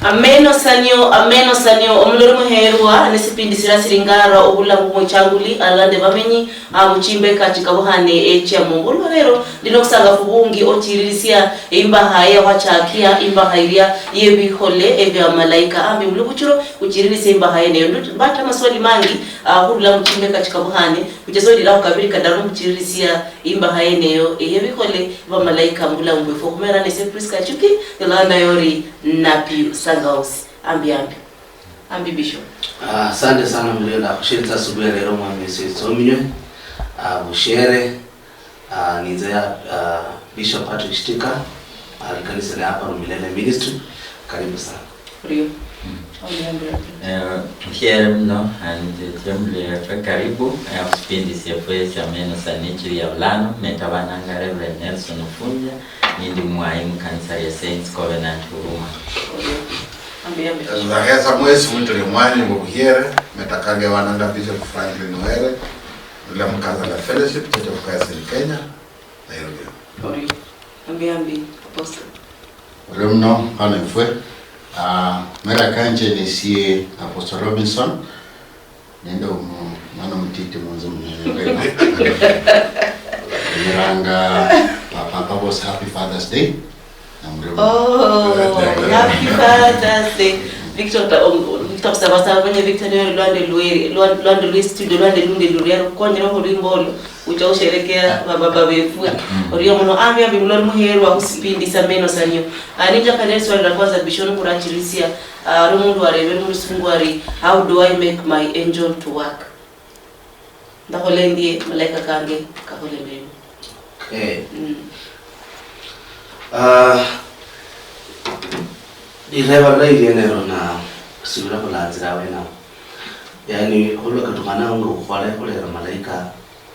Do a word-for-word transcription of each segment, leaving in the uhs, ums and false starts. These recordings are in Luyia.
Ameno sanio, ameno sanio, omulori muherwa, nesipindi sira siringara obulamu bwechanguli alala nde bamenyi, ah, muchimbeka chikabuhane echia mumbu. Olwa lero ndino obusangafu bungi ochiririsia imbaha eya hwachakia, imbaha iria yebihole ebia malaika. Ambi muli buchiro uchiririsia imbaha yeneyo. Ndu-, mbata amaswali mangi, ah, hurula muchimbeka chikabuhane, muchesolilaho kabiri kadaru muchiririsia imbaha yeneyo eyebihole bamalaika mubulamu bwefu. Okhumera nese Prisca Achuki, yolanda yori Napiu Sangausi. Ambi, ambi. Ambi, Bishop. Ah, asante sana mulio, ndakhusheritsa asubuhi ya lero, Mwami Yesu yitsominywe. Ah, bushere. Ah, ninze ya, ah, Bishop Patrick Shitika, ah, likanisa lya hapa Rumilele Ministry. Karibu sana. Orio. Orio, orio. Eh, mushiere muno, ah, ninze Chemuliro efwe, karibu, eh, khusipindi syefwe sya Meno Sanichi ya bulano, metabananga Reverend Nelson Ofunja, nindi mwayi mukanisa lya Saints Covenant Huruma. Orio. Ambi, ambi. Nzahesa mwesi mwituli mwanyi mbu buhiere, metakange wananga Bishop Franklin Were, nula mukanisa la Fellowship Church of Christ in Kenya, Nairobi. Orio. Ambi, ambi, Apostle. Orio muno, hano efwe. Ah, mera kanje nesie Apostle Robinson, nende omu-, mwana mutiti munzu munene. Emiranga papa, papa boss, happy Father's Day. Namurembo. Oh, happy Father's Day. Victor, ta-, um, um, takusaba saba mwenye Victor niwe lwande lweri, lwa-, lwande lwe studio, lwande lunde luria, konyera olwimbo olo, ucha usherekea bababa befwe. Mm. Orio muno, ambi, ambi, mulori muherwa khusipindi sa Meno Sanio. Ah, ninja kane swali la kwanza, Bishop, nikhurachirisia, ah, ari omundu warebere mulusungu ari, "How do I make my angel to work?" Ndakhola endie malaika kange kakhola emirimo. Okay. Mm. Ah, lireba lilayi lienelo na sibira khulanzira awenawo. Yaani, khulwa katukhana nga khukhole khulera malaika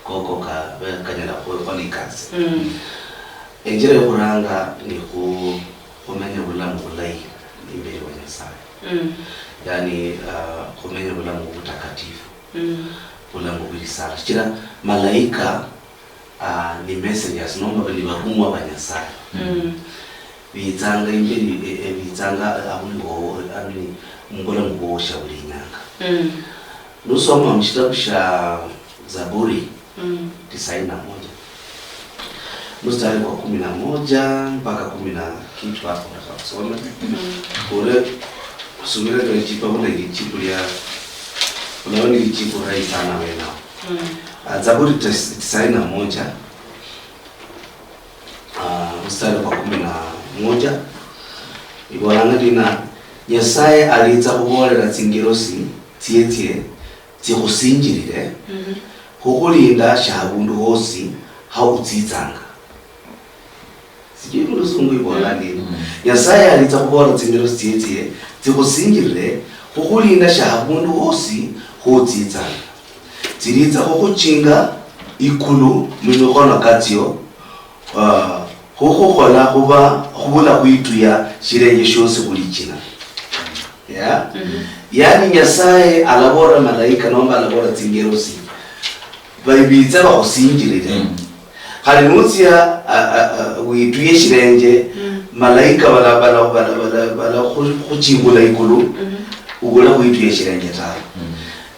koko ka, be-, kanyala khukhola ikasi. Mm. Enjira yokhuranga ni khu-, khumenya bulamu bulayi imberi wa Nyasaye. Mm. Yaani, ah, khumenya bulamu butakatifu. Mm. Bulamu bwe lisala. Shichira malaika, ah, ni messengers, nomba ni barumwa ba Nyasaye. Mm. Bitsanga imberi, e, e, bitsanga abundu bwo, abuli, mubulamu bwo shia buli inyanga. Mm. Nusoma mushitabu shia Zaburi, mm, tisaini na moja. Mstari wa kumi na moja mpaka kumi na kitu hapo nataka kusoma. Mm. Ule, sumira kwa jipa, kuna jipu ya, unaona ni jipu rahisi sana wewe nao. Mm. Ah, Zaburi tis-, tisaini na moja, ah, mstari wa kumi na moja. Ibolanga ndina, "Nyasaye alitsa khubolela tsingelosi tsietsie tsikhusinjilile, mhm, khukhulinda sha habundu hosi ha utsitsanga." Sijui mulusungu ibola ndina. Mm. "Nyasaye alitsa khubolela tsingelosi tsietsie tsikhusinjilile, khukhulinda sha habundu hosi hu utsitsanga. Tsilitsa khukhuchinga ikulu mu mikhono katsio, ah, khukhukhola khuba khubula khwituya shilenje shiosi khulichina." Yeah? Mhm. Yani Nyasaye alabola malaika nomba alabola tsingelosi, "Babitse bakhusinjilile." Mm. Khali nutsia, a, a, a, wituye shilenje, mm, malaika bala, bala, bala, bala, bala khu-, khuchingula ikulu, mhm, ubula khwituya shilenje tawe. Mm.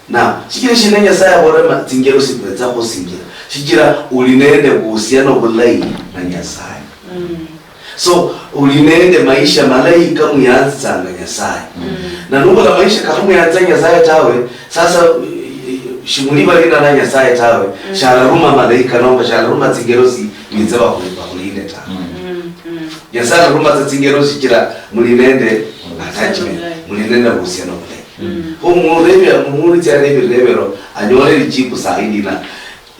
Na, shichira shina Nyasaye abolera ma-, tsingelosi betsa khusinjila? Shichira uli nende buhusiano bulayi na Nyasaye. Mm. So, uli nende maisha malayi kamuyanzitsanga Nyasaye. Mm. Na nubula maisha kakhamuyanzitsa Nyasaye tawe, sasa, eh, eh, shimuli balina na Nyasaye tawe, mm, shalaruma malaika nomba shalaruma tsingelosi, bitse bakhu-, bakhulinde tawe. Mm. Mm, mm. Nyasaye alaruma tsa tsingelosi shichira muli nende, mm, attachment, muli nende buhusiano bulayi. Mm. Kho murebi, muhulitsi arebi rebero, anyole lijibu sahi lina.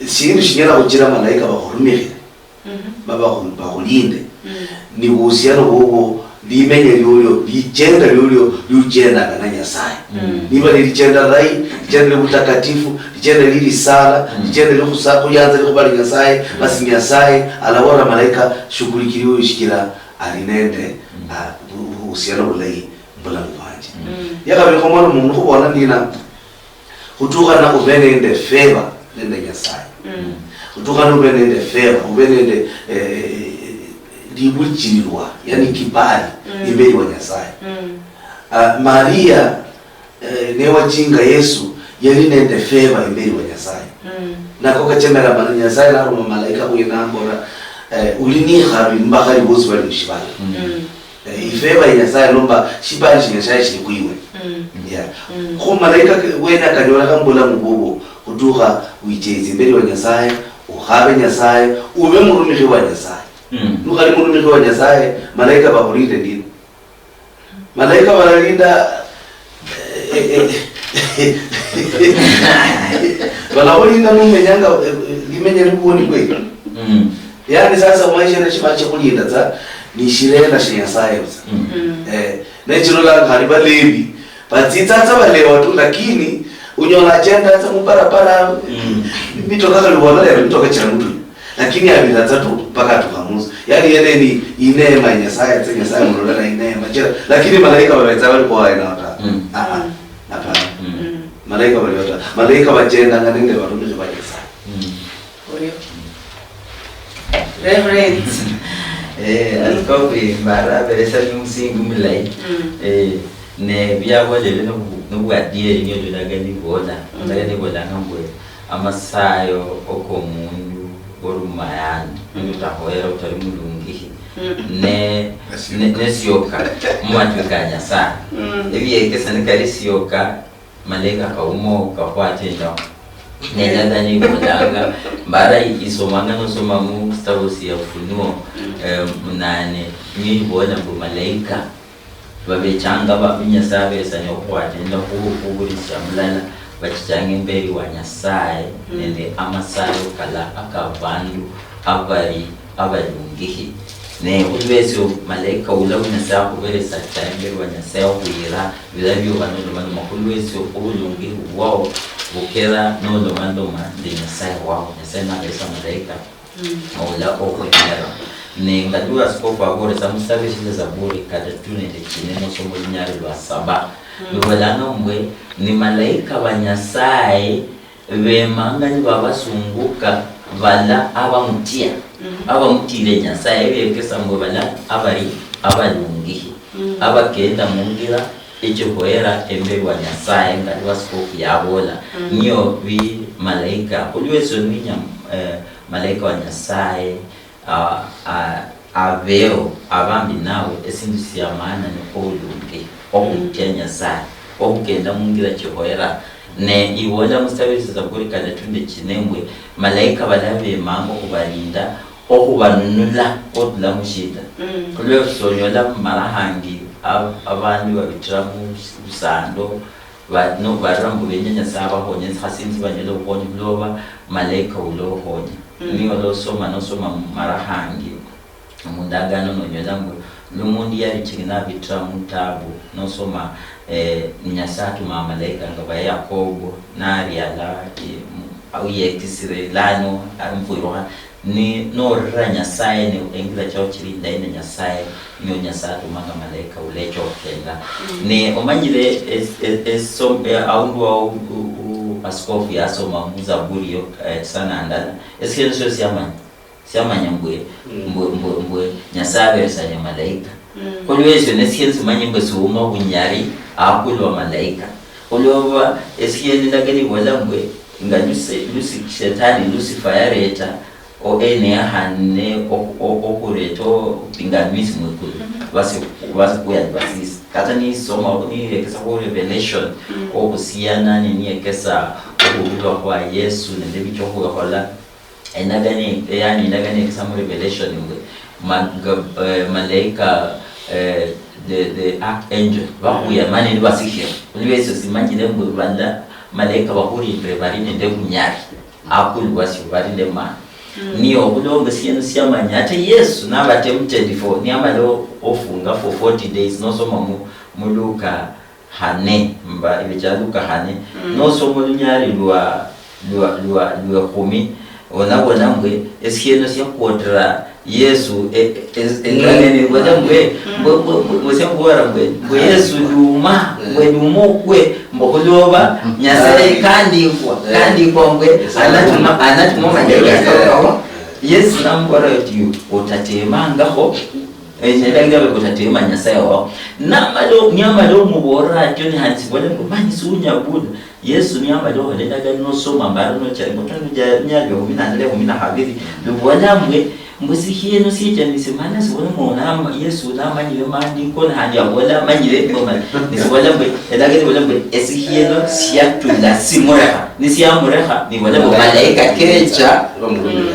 Shindu shinyala khuchira malaika bakhurumikhire, mhm, ma bakhu-, bakhulinde. Mm. Ni buhusiano bubwo, limenya liolio, lichenda liolio, liuchendanga na Nyasaye. Mm. Niba ni lichenda lilayi, lichenda lia butakatifu, lichenda lia lisala, mm, lichenda lia khusa-, khuyanza likhuba lia Nyasaye, mm, basi Nyasaye alabola malaika, "Shughulikilia oyo shichira ali nende, mm, ah, bu-, bu-, buhusiano bulayi." Bulamu bwanje. Mm. Yakhabiri khumwana mundu khubola ndina, khutukhana ube nende favor nende Nyasaye. Mm. Khutukhana ube nende favor, ube nende, eh, eh, eh, libuchililwa, yani kibali, mm, imberi wa Nyasaye. Mm. Ah, Maria, eh, newachinga Yesu, yali nende favor imberi wa Nyasaye. Mm. Nako kachemera mana Nyasaye naruma malaika khuye nambora, eh, "Uli nikhabi mubakhali bosi bali mushibala." Mm. Eh, ifavor ya Nyasaye nomba shibali sha Nyasaye shili khuiwe. Mm. Yeah. Mm. Kho malaika ke-, wene akanyolekha mubulamu bubwo, khutukha wichesi imberi wa Nyasaye, ukhabe Nyasaye, ube murumikhi wa Nyasaye. Mm. Nukhali murumikhi wa Nyasaye, malaika bakhulinde ndina? Malaika balalinda, eh, eh, eh, balakhulinda numenyanga, eh, eh, limenya libuoni kweli. Mm. Yaani sasa mwaisha na shiba chikhulinda tsa, ni shirenda sha Nyasaye busa. Mm. Mm. Eh, nechirolanga khali balevi, batsitsatsa balewa tu, lakini unyola achendatsa mubarabara, mm, mitoka khali ubona lero mitoka chira mutu. Lakini abira tsa tu mpaka atukha munzu. Yaani yene ni ineema ya Nyasaye, tsa Nyasaye mulola na ineema. Chira, lakini malaika babetsa bali kwa ena ta. Mm. Ah, ah. Mm. Hapana. Mm. Mm. Malaika bali ta. Malaika bachendanga nende batumikhi ba Nyasaye. Mm. Oyo. Reverend. Eh, askofu Mbara aberesa ni musingi mulayi. Mm. Eh, ne byabolele nobu-, nobwadieri nio lulaga nibola. Mm. Lulaga nibolanga mbwe amasayo okomundu oruma yani, mundu utakhoyera utali mulungihi. Mm. Ne, ne, nesioka mumatwi ka Nyasaye. Mm. Ebiekesa nikali sioka, malaika kawumo kakhwatendao. Nenyaga nibolanga, mbara isomanga nosoma mu sitabu sia Ufunuo, mm, eh, munane, nibola mbu malaika babechanga ba-, Nyasaye abesania okhukhwatendao khu-, khuburisha mulala, bachichanga imberi wa Nyasaye, mm, nende amasayo kala aka bandu abali abalungihi. Ne khulwesio malaika ula wu Nyasaye akhuberesa achichanga imberi wa Nyasaye okhuyira bila bioba nolomaloma, khulwesio obulungihu bwao bukera nolomaloma ndi Nyasaye wao. Nyasaye naberesa malaika, mm, oula okhwemera. Ne nga lwa askofu aboresa, musabe shile Zaburi kadatu nende chine nosoma olunyali lwa saba, mm, lubolanga mbwe ni malaika ba Nyasaye bemanga nibabasunguka bala abamutia, mhm, abamutire Nyasaye, ebekesa mbwe bala abali abalungihi, mhm, abakenda mungira echihoyera emberi wa Nyasaye, nga lwa askofu yabola, mhm, nio bi malaika. Khulwesio ninya, eh, malaika wa Nyasaye, a-, a-, abeo abambi nawe, esindu sia maana nikwo obulungi, okhutia Nyasaye, okhukenda mungira chihoyera. Ne iwola musitabo sia Zaburi kadatu nende chine mbwe, malaika bala bemanga okhubalinda, okhubanunula khurula mushida. Mm. Khulwekhusi onyola mumalahangi ab-, abandu babitira mu-, musando, ba-, no, barira mbu benya Nyasaye abakhonye, khasi nzi banyole obukhonyi buloba, malaika ula okhonya. Mm. Niyo olosoma, nosoma mumalahangi, mundagano nonyola mbu, lumundu yali chiri nabitira mutabu, nosoma, eh, Nyasaye atuma amalaika nga ba Yakobo, nariala, eh, mu-, au yekisire, lano, ari mukhwirukha, ni norira Nyasaye, ne engira chao chiri indayi ne Nyasaye, niyo Nyasaye atumanga malaika ulecha okhukenga. Mm. Ne omanyire es-, es-, esom-, eh, aundu ao u-, u-, askofu yasoma mu Zaburi yo, eh, sana ndala. Esikhenu sio siamanya, siamanya mbwe, mm, mbwe, mbwe, mbwe Nyasaye aberesania malaika. Mm. Khulwesio nesikhenu simanye mbwe siuma obunyali akulu wa malaika. Khulwoba esikhenu ndagano ibola mbwe nga Lusi-, Lusi-, Shetani Lucifer yareta o-, ene yahane o-, o-, okhureta obupingamizi mwikulu, mhm, basi, basi kuyali basisi. Kata nisoma, niyekesa khu Revelation, mm, okhusiana, niniyekesa okhurulwa khwa Yesu nende bicha okhwekhola. Endagano, yani, endagano ekesa mu Revelation mbwe ma-, ga-, eh, malaika, eh, the, the archangel, bakhuya, mm, mani nibasikhira. Khulwesio simanyire mbwe bala malaika bakhulindire bali nende bunyali. Akulu wasio bali nende maani. Mm. Niyo okhulomba esieno siamanya. Ate Yesu naba tempted for, niamala o-, ofunga for forty days, nosoma mu, mu Luka khane, mba, ebicha Luka khane, mm, nosoma olunyali lwa, lwa, lwa, lwa ekhumi, onabona mbwe esieno siakwotera Yesu, e, e, e, mm, endagano, mbwe, mbwe, mm, mbwe, mbwe, mbwe siakhubora mbwe, mbwe Yesu luma, mm, mbwe luma okwe, mbu khuloba, mm, Nyasaye kandikwa, mm, kandikwa mbwe, Nyasaye anatuma, anatuma malaika, mm, okao. Yesu namubora ati, "Otatemangakho." Edagira bekutatema Nyasaye wao. Namalo, niamalo muborera atyo ni hansi bole mbu manyi sunya Buddha. Yesu niamala okhola endagano nosoma mbara nochali mutano ja nyali kumi na ndala kumi na khabiri. Bibola mbwe, mbwe sikhieno siecha nisimala sibona mona Yesu namanyire maandiko na handi abola amanyire ngoma. Nisibola mbwe, endagano ibola mbwe, esikhieno siatula simurekha. Nisiamurekha, nibola mbwe malaika kecha.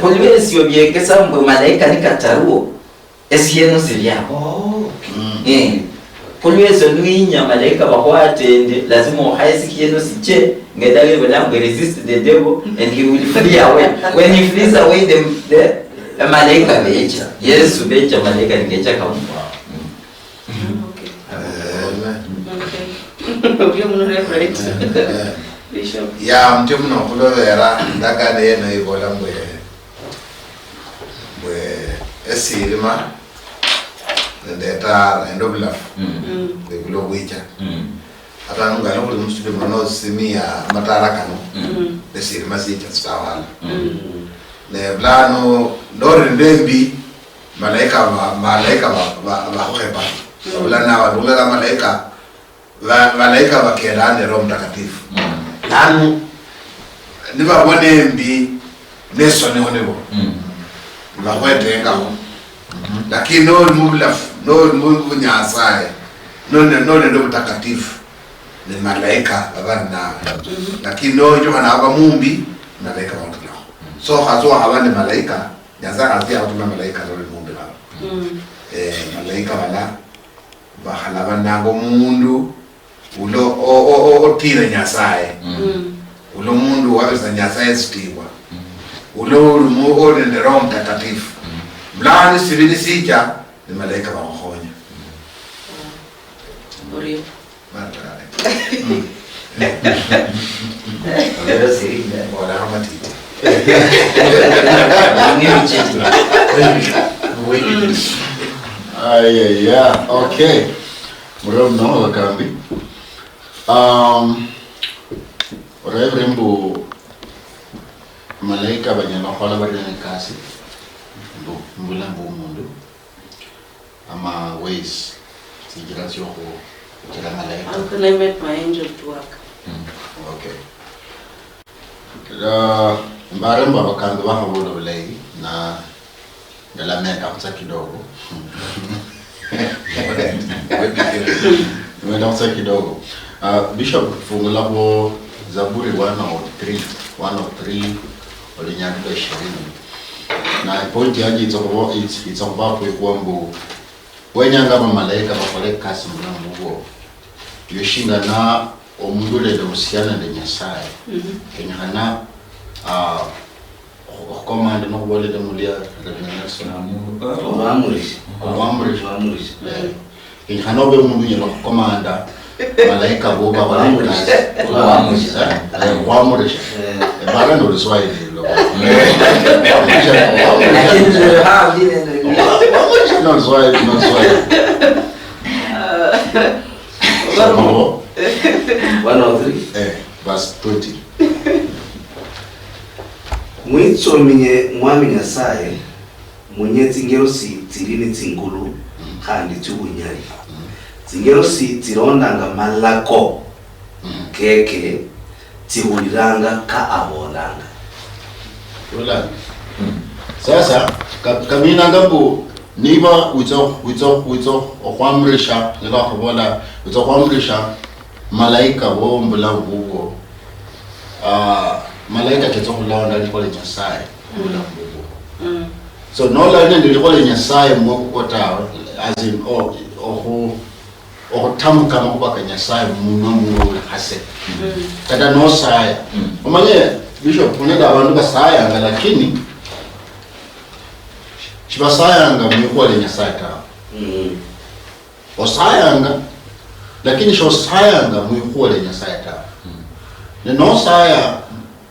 Khulwesio biekesa mbwe malaika nikataruo. Esihieno siliao. Oh, okay. Mm. Eh. Khulwesyo niwinya malaika bakhwatende, lazima okhaye sihieno siche, ngedagire balangwe resist the devil and he will flee away. When he flees away, the, the, the malaika becha. Yesu becha, malaika ngecha kamwa. Mm. Okay. Amen. Okay. Ulia muno Reverend. Amen. Bishop. Ya, mutyo muno khulobera, ndagano yeno ibola mbwe, mbwe esirima nende etara nende obulafu, mm, bibula obwicha. Mm. Ata nungana khuli musitudio muno nosimia amatara kano, mm, esirima sicha sitawala. Mm. Ne bulano nori nende embi, malaika ba-, malaika ba-, ba-, bakhukhepa. Mm. Babula nawe, babula malaika ba-, malaika bakenda nende Roho Mtakatifu. Mm. Lano nibabona embi, nesoniho nibo. Mm. Nibakhwetengakho. Mm-hmm. Lakini noli mubulafu, noli mu bunyasaye, noli, noli nende obutakatifu, ni malaika baba ninawe. Mm-hmm. Lakini nonyokhana waba mumbi, malaika bakhutumakho. Mm. So khasi wakhaba ni malaika, Nyasaye khasi yakhutuma malaika noli mumbi nawe. Mm. Eh, malaika bala bakhalabananga omundu ulo o-, o-, o-, otira Nyasaye. Mm. Ulo omundu wabesa Nyasaye esitiibwa. Mm. Ulo uli mu-, uli nende Roho Mtakatifu. Mm. Bulano sibi nisicha, ni malaika bakhukhonya. Orio. Batale. Mm. Olero sirinda. Bora amatiti. Ng'ebicheti. Ay, ay, ay. Okay. Mureo muno, bakambi. Um, orevire mbu malaika banyala khukhola bari nende ekasi mbu, mubulamu bwomundu, ama ways, tsinjira tsiokhuchira malaika? How can I make my angel to work? Mm. Okay. Uh, mbare mbu abakambi bakhabola bulayi, na ngalamenda khutsa kidogo. Wenda khutsa kidogo. Uh, Bishop, fungula khu Zaburi one oh three, one oh three, olunyanga lwa ishirini. Na point yanje itsa khuba, itsa, itsa khuba khwikhuwa mbu, wenyanga bamalaika bakhole ekasi mubulamu bubwo. Iyo shingana omundu ulenda ohusiana nende Nyasaye. Mhm. Kenyekhana, ah, okhu-, okhukomanda nokhubolela mulia Reverend Nelson. Okhwamurisha. Okhwamurisha. Okhwamurisha. Eh. Mm. Kenyekhana obe omundu unyala okhukomanda malaika bo bakhole ekasi. Okhwamurisha. Eh, okhwamurisha. Eh. Ebara noli Swahili ilo. Okhwamurisha, okhwamurisha. Lakini ndio hali ndio. Okhwamurisha no Swahili, no Swahili. Soma. One oh three. Eh, verse twenty. Mwitsominye Mwami Nyasaye, munye tsingero si tsili ni tsingulu, mm, khandi tsibunyali. Mm. Tsingero si tsilondanga malako, mm, keke, tsihuliranga ka abolanga. Roland. Mm. Sasa, ka-, kaminanga mbu, niba witsa, witsa, witsa okhwamurisha, niba khubola, witsa okhwamurisha malaika bo mubulamu bubwo, ah, malaika ketsa okhulonda likhuwa lia Nyasaye mubulamu bubwo. Mm. So, nolali nende likhuwa lia Nyasaye mumwoyo kukwo tawe, as in, oh, okhu-, okhutamka amakhuwa ka Nyasaye mumunwa mumwo buli khase. Mm. Kata nosaya. Mm. Omanye, Bishop, khuli nende abandu basayanga, lakini shibasayanga mwikhuwa lia Nyasaye tawe. Mm. Osayanga, lakini shosayanga mwikhuwa lia Nyasaye tawe. Mm. Ne nosaya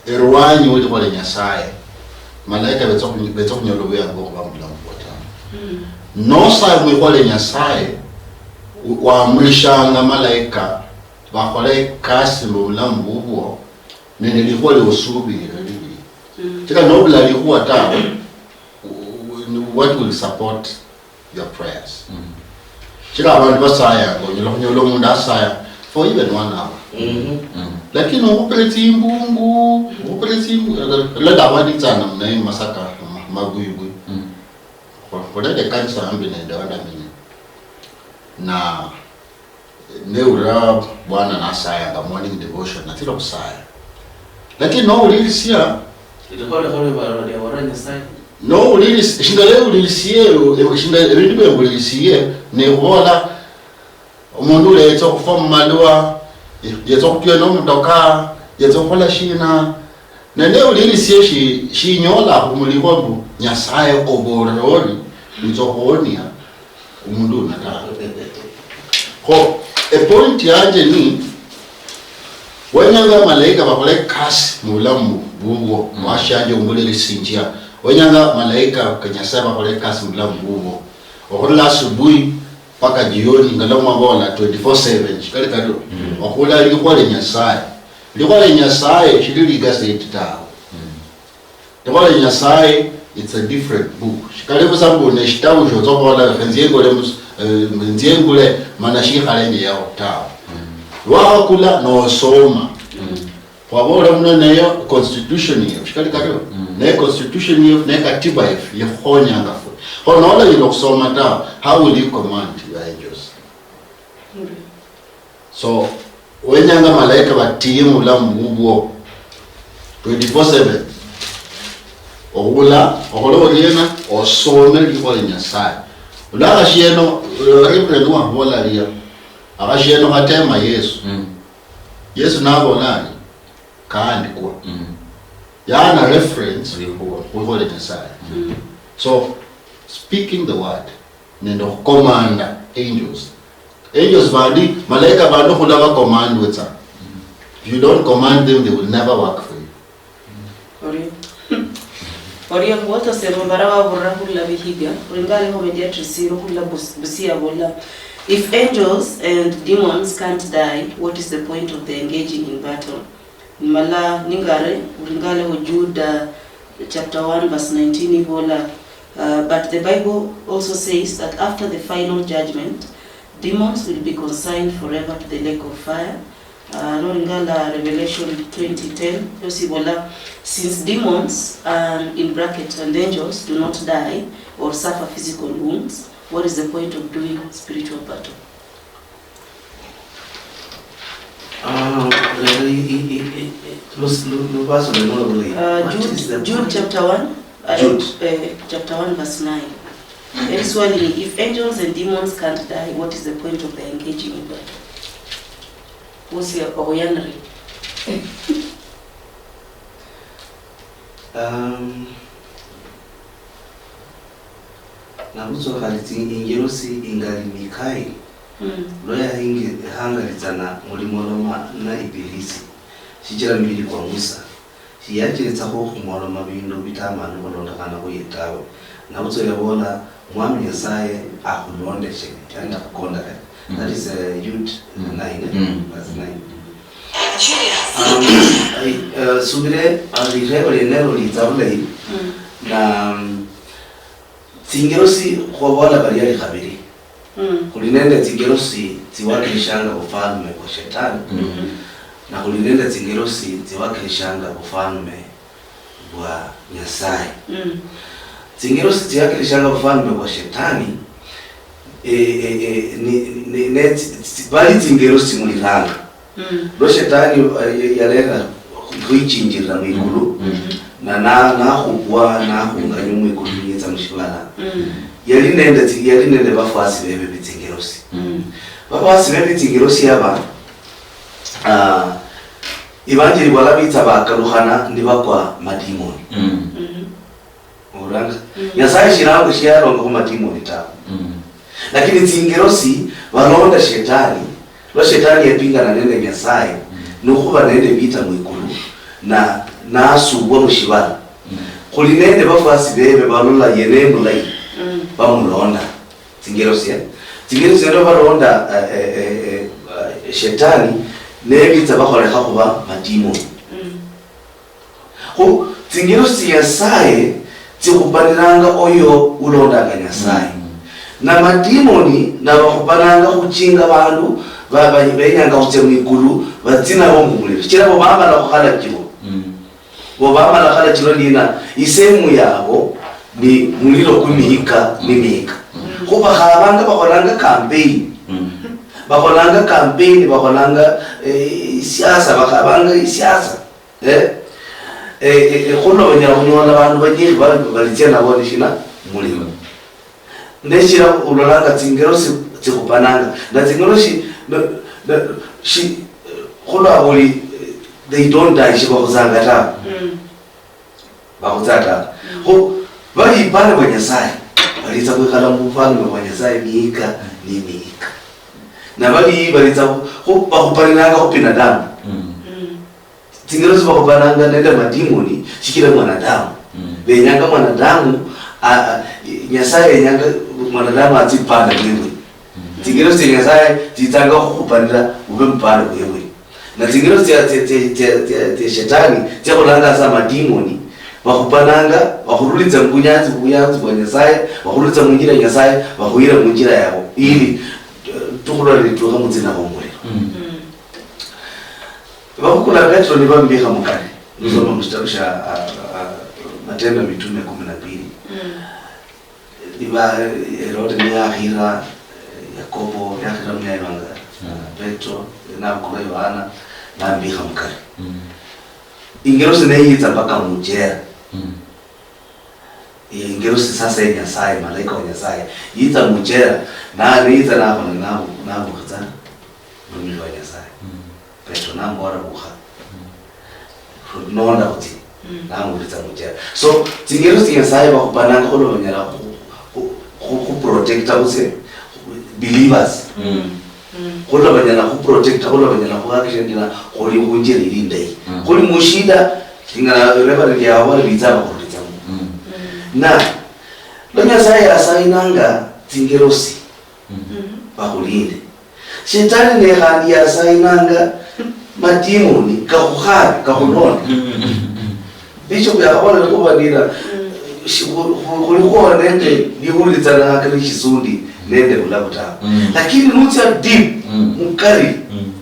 erwanyi welikhuwa lia Nyasaye, malaika betsa khunyo-, betsa khunyola obuyangu bwokhuba mubulamu bubwo tawe. Mm. Nosaya mwikhuwa lia Nyasaye, u-, wamurishanga malaika bakhole ekasi mubulamu bubwo, nende likhuwa liosubirire libiri. Mm. Chila nobula likhuwa tawe, u-, u-, what will support your prayers. Shichira abandu basayanga, onyala khunyola omundu asaya for even one hour. Lakini okhupire tsimbungu, okhupire tsimbu-, lala abandu itsanga namna hii Masaka, ma-, mabwibwi. Kho-, khulele kanisa ambi nende wandamenya. Na neura bwana nasayanga morning devotion, natsira khusaya. Lakini nowulirisia, Likhole khole barole wara Nyasaye. Nowulirisia, shinga lewulirisie, shinga ebindu biewulirisie, ne khubola, omundu ulia yetsa okhufwa mumalwa, yetsa okhutuywa nomutoka, yetsa okhukhola shina, ne newulirisie shi-, shinyola khumulikho mbu Nyasaye obolera ori, witsa okhuwonia omundu uno tawe. Kho, epoint yanje ni, wenyanga malaika bakhole ekasi mubulamu bubwo, mwashianje ombulirisinjia. Wenyanga malaika ka Nyasaye bakhole ekasi mubulamu bubwo. Okhurula asubuhi paka jioni, nga lwa mwabola twenty-four seven, shikali kario. Okhula likhuwa lia Nyasaye. Likhuwa lia Nyasaye shili ligazeti tawe. Likhuwa lia Nyasaye, it's a different book. Shikali busa mbu neshitabu shotsa okhubola, "Khe nzie ngule mus-, eh, nzie ngule mana shikhalenje yao," tawe. Lwakhakula nosoma. Khwabola muno neyo constitution yefu, shikali kario? Neyo constitution yefu, neyo katiba yefu, yekhukhonyanga fwe. Kho nolanyala okhusoma tawe, how will you command your angels? So, wenyanga malaika batiye mubulamu bubwo twenty-four seven. Okhula, okhole oriena, osome likhuwa lia Nyasaye. Ula akhashieno, Reverend wabola aria, akhashieno khatema Yesu. Yesu nabola ari, "Kaandikwa." Yana reference khwikhuwa lia Nyasaye. So, speaking the word, nende okhukomanda angels. Angels bandi, malaika bandi okhula bakomandwe tsa. If you don't command them, they will never work for you. Orio. Orio, Walter Sebo Mbara waburira khurula Vihiga, khulingana nende Mediatrix Siro khurula Bus-, Busia abola, "If angels and demons can't die, what is the point of the engaging in battle?" Nimala ningare, khulingana nende Jude, uh, chapter one verse nineteen ibola, uh, "But the Bible also says that after the final judgment, demons will be consigned forever to the lake of fire." Uh, nolingala Revelation twenty ten, yosi ibola, "Since demons, and in bracket, and angels do not die or suffer physical wounds, what is the point of doing spiritual battle?" Ah, lero i, i, i, i, i, lus-, lu-, lubaso luno luli. Uh, what is the Jude, Jude point? Chapter one, uh, Jude. Uh, chapter one, verse nine. Eri swali ni, "If angels and demons can't die, what is the point of the engaging in battle?" Usia obuyanire. Um, nabutswa khali tsi-, injelosi ingali Mikaeli, lwa yahingi-, yahangalitsana mulimoloma na Ibilisi, shichila mibili kwa Musa, shiyacheletsakho khumoloma bindu bitamanu khulondokhana khuye tawe. Nabutswa yabola, Mwami Nyasaye akhulondeshe, yani akhukonda kali. That is, uh, Jude nine, eh? Verse nine. Um, ai, uh, subire, uh, lirebo lienelo litsa bulayi. Na, um, tsingelosi khwabola bariali khabiri. Khuli nende tsingelosi tsiwakilishanga bufalme bwa Shetani. Na khuli nende tsingelosi tsiwakilishanga bufalme bwa Nyasaye. Tsingelosi tsiakilishanga bufalme bwa Shetani, eh, eh, eh, ni, ni, ne, tsi-, tsi-, bali tsingelosi muliranga. Lwa Shetani, eh, yalera khwichinjirira mwikulu, na, na, nakhubwa, nakhunganywa mwikulu niyetsa mushibala. Yali nende tsi-, yali nende bafwasi bebe bitsingelosi. Bafwasi bebe bitsingelosi aba, ah, Ivanjeli vala vitsa vakalukhana nivakwa madimoni. Oranga. Nyasaye shirango shialonga khu madimoni tawe. Lakini tsingelosi valonda shetani, lwa shetani yapingana nende Nyasaye, nokhuva nende vita mwikulu, na nasubwa mushivala. Khuli nende vafwasi veve valola yene mulayi, vamulonda. Tsingelosi, eh? Tsingelosi ndio valonda, eh, eh, eh, eh, eh, shetani, nevitsa vakholekha khuva madimoni. Khu tsingelosi tsia Nyasaye tsikhupaniranga oyo ulondanga Nyasaye. Na madimoni nabakhupananga khuchinga bandu ba- ba- benyanga khutsia mwikulu batsi nabo mumuliro, shichira bo bamala khukhalachilwa. Mm. Bo bamala khalachilwa nina, isehemu yabo ni muliro kwimihika nimihika. Mm. Kho bakhabanga bakholanga campaign. Mm. Bakholanga campaign, bakholanga eh, siasa, bakhabanga isiasa. Eh? Eh, eh, eh, khuno banyala khunyola bandu banyingi bali- balitsia nabo ni shina? Muliro. Neshira ulolanga tsingero si- tsikhupananga. Na tsingero shi- no- no- shi- khulwa khuli, eh, they don't die, shibakhuzanga tawe. Mm. Bakhutsa tawe. Mm. Kho bali ipande bwa Nyasaye balitsa khwikhala mubufalme bwa Nyasaye miika ni miika. Na bali balitsa khu- khu- bakhupaniranga khu binadamu. Mm. Mm. Tsingero tsibakhupananga nende madimoni shichira mwanadamu. Mm. Benyanga mwanadamu, a- a- Nyasaye yenyanga mwanadamu atsipanda bwebwe. Mm. Tsingero tsia Nyasaye tsitsanga khukhupanira ube mupanda bwebwe. Na tsingero tsia- tsia- tsia- tsia- tsia- tsia shetani tsiakhulanga sa madimoni, bakhupananga, bakhurulitsa mubunyanzi, buyanzi bwa Nyasaye, bakhurulitsa munjira ya Nyasaye, bakhuyira munjira yabo, ili eh, tukhulwa litukha mutsina khomuliro. Mm. Mm. Bakhukula Petro nibamubikha mukari. Nusoma mushitabu shia, ah, ah, Matendo Mitume kumi na mbili. Mm. Niba, Herode niyakhira, eh, Yakobo, yakhira muyayi wanga, ah, Petro, nabukula Yohana, nambikha mukari. Mm. Ingerosi neyitsa mpaka mujera. Mm. Ingerosi sasa ya Nyasaye, malaika wa Nyasaye, yitsa mujera, na, niyitsa nakhola nabu-, nabukha tsa. Mulumili wa Nyasaye. Mm. Petro namubola, "Bukha." Mm. Nonda khutsi. Mm. Namulitsa mujera. So, tsingero tsia Nyasaye bakhupananga khulwa banyala khu- khu- khu- khuprotecta khutse believers. Mm. Mm. Khulwa banyala khuprotecta, khulwa banyala khuhakikisha ndina khuli khunjira ili indayi. Mm. Khuli mushida, singana Reverend yawa bitsa bakhurulitsamo. Mm. Mm. Na lwa Nyasaye yasainanga tsingerosi, mm, bakhulinde. Shetani ne khandi yasainanga madimoni kakhukhabe, kakhulonde. Bishop yakhabola likhuba lira, shi- khu- khu- khulikhuwa nende likhulitsana hakari shisundi nende bulabu tawe. Mm. Lakini nutsia deep, mm, mukari, mm,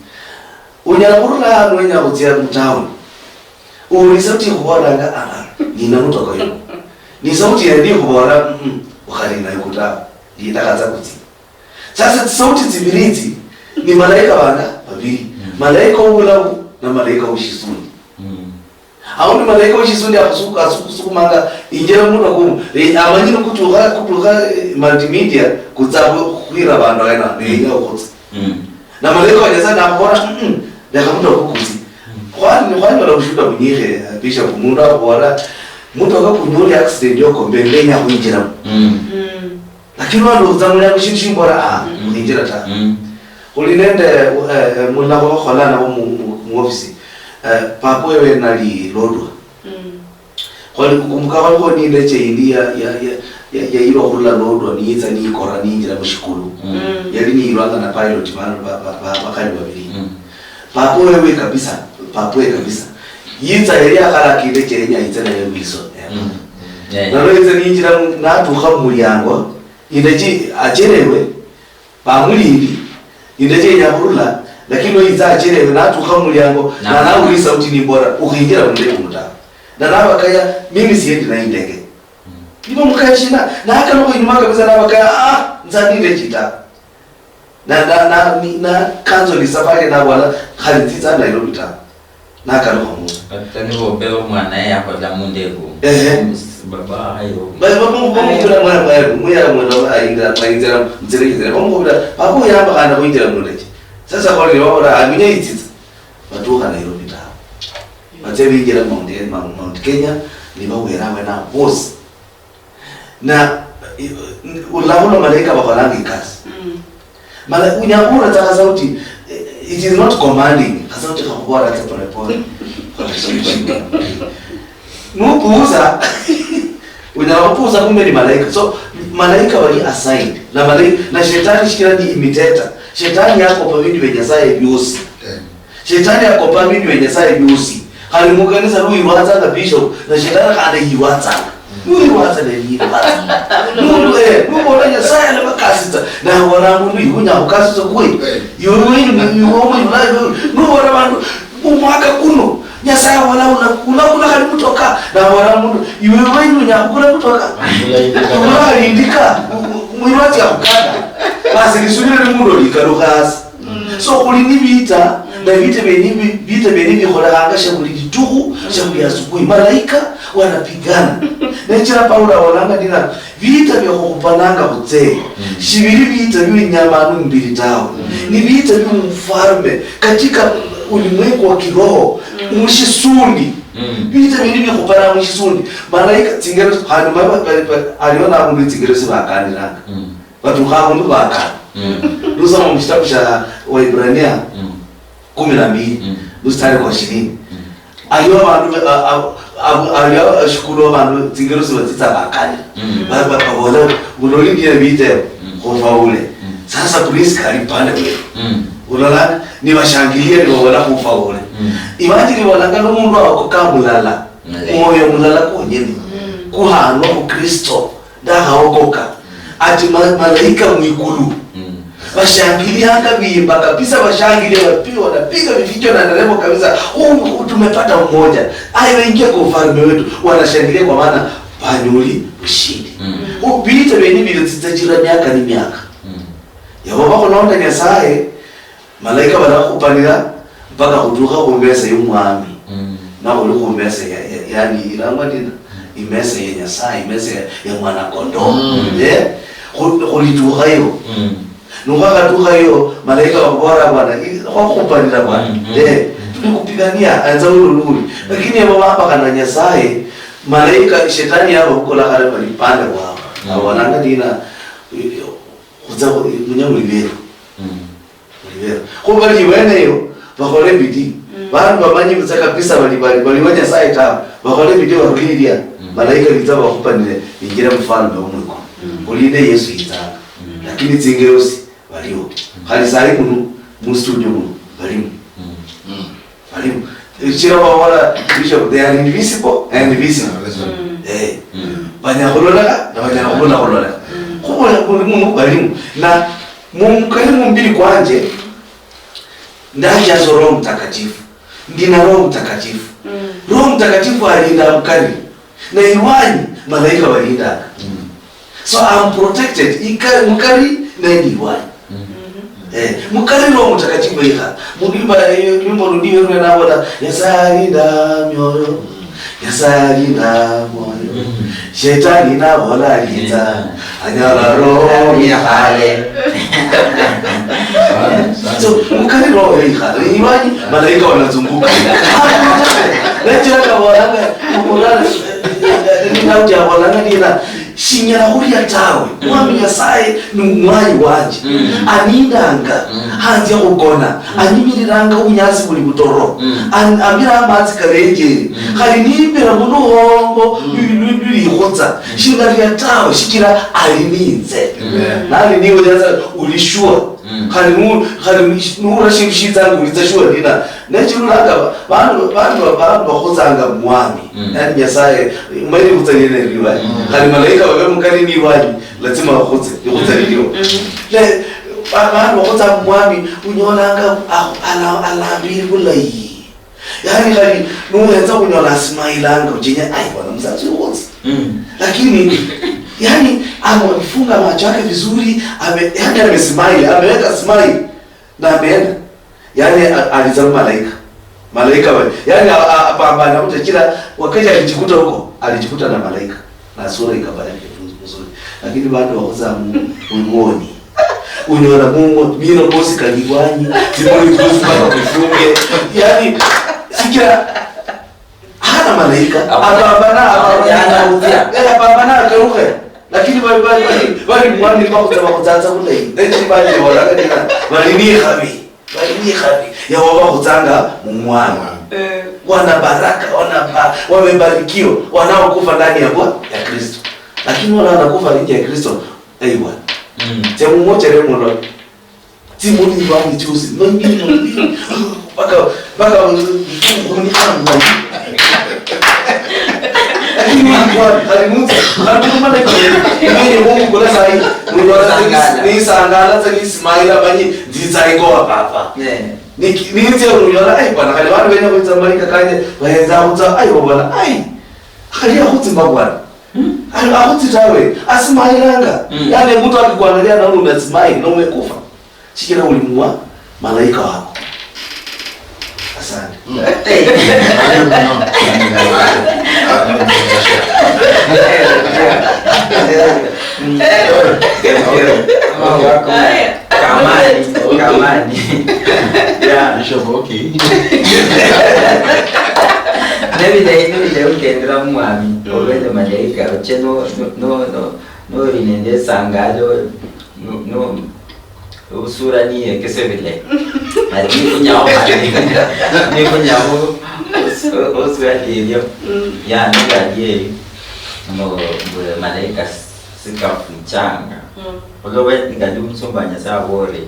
unyala khurula hano wenya khutsia mu town. Uli sauti ikhubolanga, "Ah, ah, nina mutoka yo." Ni sauti yendi ikhubola, "Mm, mm, ukhali nayo kutawe. Ndakhatsa kutsi." Sasa tsisauti tsibili itsi ni malaika banga babili. Mm. Malaika wobulabu na malaika weshisuni. Mm. Aundi malaika weshisuni akhusu- akhusukumanga injira muno kumu. Eh, amanyire kutukha, kutukha, eh, multimedia, kutsa khu- khwira bandu aena, nenya okhutsa. Mm. Na malaika wa Nyasaye namubola, "Mm, mm, lekha muno kukutsi." Mm. Khwani- khwanyola bushuhuda bunyikhe, eh, Bishop, mundu akhubola, "Mutoka kunyoli accident yoko, mbe ndenya khwinjiramo." Mm. Mm. Lakini lwandukha tsa muliango shindu shimbora, ah, mm, khwinjira ta. Mm. Khuli nende, eh, eh, mulala khwakhola nabo mu, mu, mu office. Eh, papa wewe nali lodwa. Mm. Khwali khukumbuka khwalikho nindeche yindi ya, ya, ya, ya, yayilwa khurula lodwa, niyitsa niyikora niyinjira mushikulu. Mm. Mm. Yali niyilwanga na pilot, bana ba, ba, ba, bakhali babili. Mm. Papa wewe kabisa, papa wewe kabisa. Yitsa yali yakhalaka indeche yenya yitse nayo Wilson. Mm. Mm. Yeah, yeah. Nalo yitsa niyinjira mu-, natukha mumuliango, indeche acherewe, bamulindi, indeche yenya khurula, lakini lwa yitsa acherewe, natukha mumuliango, na, na nawulira isauti nimbora, "Ukhinjira mundege muno tawe." Na nabakaya, "Mimi siendi na indege." Mm. Nibo mukaya shina, nakalukha inyuma kabisa nabakaya, "Ah, nza ni indege tawe." Na, na, na, ni- na cancel isafari nabwala, "Khali nzitsa Nairobi tawe." Nakalukha muno. Kata nibo be omwana ye yakhola mundegu. Ehe. Baba ayo. Bali bamukubira mwana bayo, muyala mwana ayingira, ayingira, mtsirikizira. Bamukubira, "Papa uyamba khanda khuyingira mundege." Sasa kholi nibabola, "Ah, munya yitsitsa." Batukha Nairobi tawe. Batsia binjira Mount, Mount, Mount Kenya, nibawera abwene abo bosi. Na, eh, ulabona malaika bakholanga ikasi. Mm. Mala-, unyala khubona tsa khasauti, eh, it is not commanding. Khasauti khakhubola tsa pole pole. Nupuuza, unyala khupuuza kumbe ni malaika. So, malaika bali assigned. Na malaika, na shetani shichira ni imitator. Shetani yakopa bindu bya Nyasaye byosi. Amen. Shetani akopa bindu bya Nyasaye byosi. Khali mukanisa luyirwatsanga bishop, na shetani khandi yirwatsanga. Nuyirwatsa ne yirwatsa. Mundu, eh, nubola Nyasaye alabakasitsa, nabola mundu iwe unyala khukasitsa kwe. Eh. Iwe wewe ni, iwe omwibulayi wewe. Nubola bandu, omwaka kuno, Nyasaye abola una, una, una khali mutoka, nabola mundu, iwe wewe unyala khukula mutoka. Khukula khali indika, mu, mu, mwirwatsi ya khukanda. Basi lisubira ni mundu olikalukha hasi. So khuli ni vita, na vita vyene vi-, vita vyene vikholekhanga sha vuli litukhu, sha vuli asubuhi. Malaika wanapigana. Nechira Paulo awolanga ndina, vita vya khupananga khutse, shivili vita vya inyama nu mbili tawe. Ni vita vya mfalme katika ulimwengu wa kiroho, mushisundi. Vita vyene vikhupananga mushisundi. Malaika tsingero, hanyuma va-, va-, va-, aliwo na mundu tsingero sivakaniranga. Batukha abundu bakana. Lusoma mu shitabu sha Waibrania kumi na mbili, mstari kwa ishirini. Aliwo abandu be-, a-, a-, a-, aliwo eshikulu abandu tsingeru sibatsitsa bakanira. Ba-, ba-, babola, "Buloli ndiye bitebo, khufaule." Sasa Prisca ali pande wetu. Ulola, nibashangilia, nibabola, "Khufaule." Imagine, ibolanga nomundu aokoka mulala, mwoyo mulala kwonyene, kuhanwa khu Kristo. Ndakhaokoka. Ati ma-, malaika mwikulu. Bashangilianga, biimba kabisa, bashangilia, wapi-, wanapiga vifijo na nderemo kabisa. "Oh, tumepata mmoja. Aye, waingia kwa ufalme wetu." Wanashangilia kwa maana banyoli ushindi. Oh, vita vyenye vile tsitsachira miaka ni miaka. Yabo bakhulonda Nyasaye, malaika balakhupanira mpaka khutukha khumesa yomwami. Nakhuli khumesa ya, ya, yani ilangwa ndina? Imesa ya Nyasaye, imesa ya, ya mwana kondoo. Eh? Khu-, khulitukhayo. Nukhwakhatukhayo, malaika bakhubola bwana, i-, khwakhupanira bwana. Eh, tuli khupigania, anza ulu nuli. Lakini abo bambakhana Nyasaye, malaika, shetani yababukula khale bali pande wabo. Abolanga ndina, i-, i-, khutsa khu-, munya muli beru. Olivera. Kho bali iweneyo, bakhole bidii. Bandu bamanye butswa kabisa bali, bali, bali wa Nyasaye tawe. Bakhole bidii barule ilia. Malaika bitsa bakhupanire injira mufalme wo mwikulu. Khulinde Yesu yitsanga. Lakini tsingerosi baliwo. Khali sayi muno, mu studio muno, balimu. Balimu. Sichira babola, Bishop, they are invisible and visible. Eh. Banyala khulolekha, na banyala khubula khulolekha. Khubula buli mundu balimu. Na mumukali mumbili kwanje, ndajazwa Roho Mtakatifu. Ndi na Roho Mtakatifu. Roho Mtakatifu alinda mukali. Na ilwanyi, malaika balindanga. So I'm protected. Ika-, mukari, nendi ilwanyi. Eh, mukari Roho Mtakatifu ikha. Mundu imba, eh, lwimbo lundi lwe nabola, "Nyasaye alinda mioyo. Nyasaye alinda mioyo. Shetani nabola alinda. Anyala roho ya khale." So, mukari roho ikha. Ilwanyi, malaika wanazunguka. Nachira kabolanga, kumurana, eh, eh, eh, ni nauti abolanga, nina, Shinyala khulia tawe. Mwami Nyasaye ni mwayi wanje. Anindanga, hanzia khukona. Anyimiriranga ubunyasi buli butoro. An-, amira amatsi kalenjere. Khali nimbira muluhongo lwi-, lwi-, lwilikhutsa. Shindalia tawe, shichira ali ninze. Nali niwe Nyasaye, uli sure. Khali nu-, khali nu-, nuura shindu shitsanga, ulitsa sure nina. Nechirulanga ba-, bandu, bandu, bandu bakhutsanga Mwami. Yani Nyasaye, umanyire khutsa liene liliwo, eh? Khali malaika babe mukari ni iwanyi, lazima bakhutse, likhutsa liliwo. Ne, ba-, bandu bakhutsa Mwami, unyolanga a-, ala-, alambile bulayi. Yani khali nuhenza khunyola asmailanga, uchenya, "Ai, bwana, musatsi ukhutse." Lakini, yani, amefunga macho yake vizuri, ame-, yani amesmile, ameweka smile. Na ameenda. Yani, a-, alitsa mu malaika. Malaika we. Yani, a-, a-, apambana kutachira, wakati alijikuta huko, alijikuta na malaika. Na sura ikabadilika tu mzuri. Lakini bado wakoza mu-, mngoni. Unyola mungo, mino kosi kaliwanyi, zimoni kosi mpaka kufunge. Yani, sikira, hana malaika, apambana, apambana. Eh, apambana, akaruke. Lakini bali, bali, bali, bali mwami kwa kutaba kutsatsa kule. Nechi bali wala kadina. Bali ni khabi. Bali ni khabi. Ya waba kutsanga mu mwami. Eh. Wana baraka, wana ba-, wamebarikiwa, wanaokufa ndani ya Bwana, ya Kristo. Lakini wala wanakufa nje ya Kristo, aiwa. Tse mumochere mulo. Tsimoni ni bangi chusi, bangi ni bangi. Baka, baka, mkuni kama. Lakini Khali nutsi, khali nutsi mwana kwa. Mimi ni Mungu kuna sai. Nunyola ni sangala tsa ni smile manyi nditsa ingo wa papa. Ni ni tse nunyola ai bwana khali watu wene kwa tsambalika kanye waenza kutsa ai bwana ai. Khali ya kutsi mbabwana. Ai akutsi tawe. Asmile anga. Yani mtu akikuangalia na una smile na umekufa. Shichira uli mwa malaika wako. Asante. Kamani, kamani. Yeah. Bishop, okay. Nebile, nebile ukendera mu mwami, obele malaika, oche no, no, no, no, noli nende esangalo, no, no, Usura niyekese vile. Ati nifunyaho mali. Nifunyaho usura lilio. Ya, nibali eyo. Mbu, mbu malaika sikafuchanga. Olwoba nikali omusumba wa Nyasaye abore,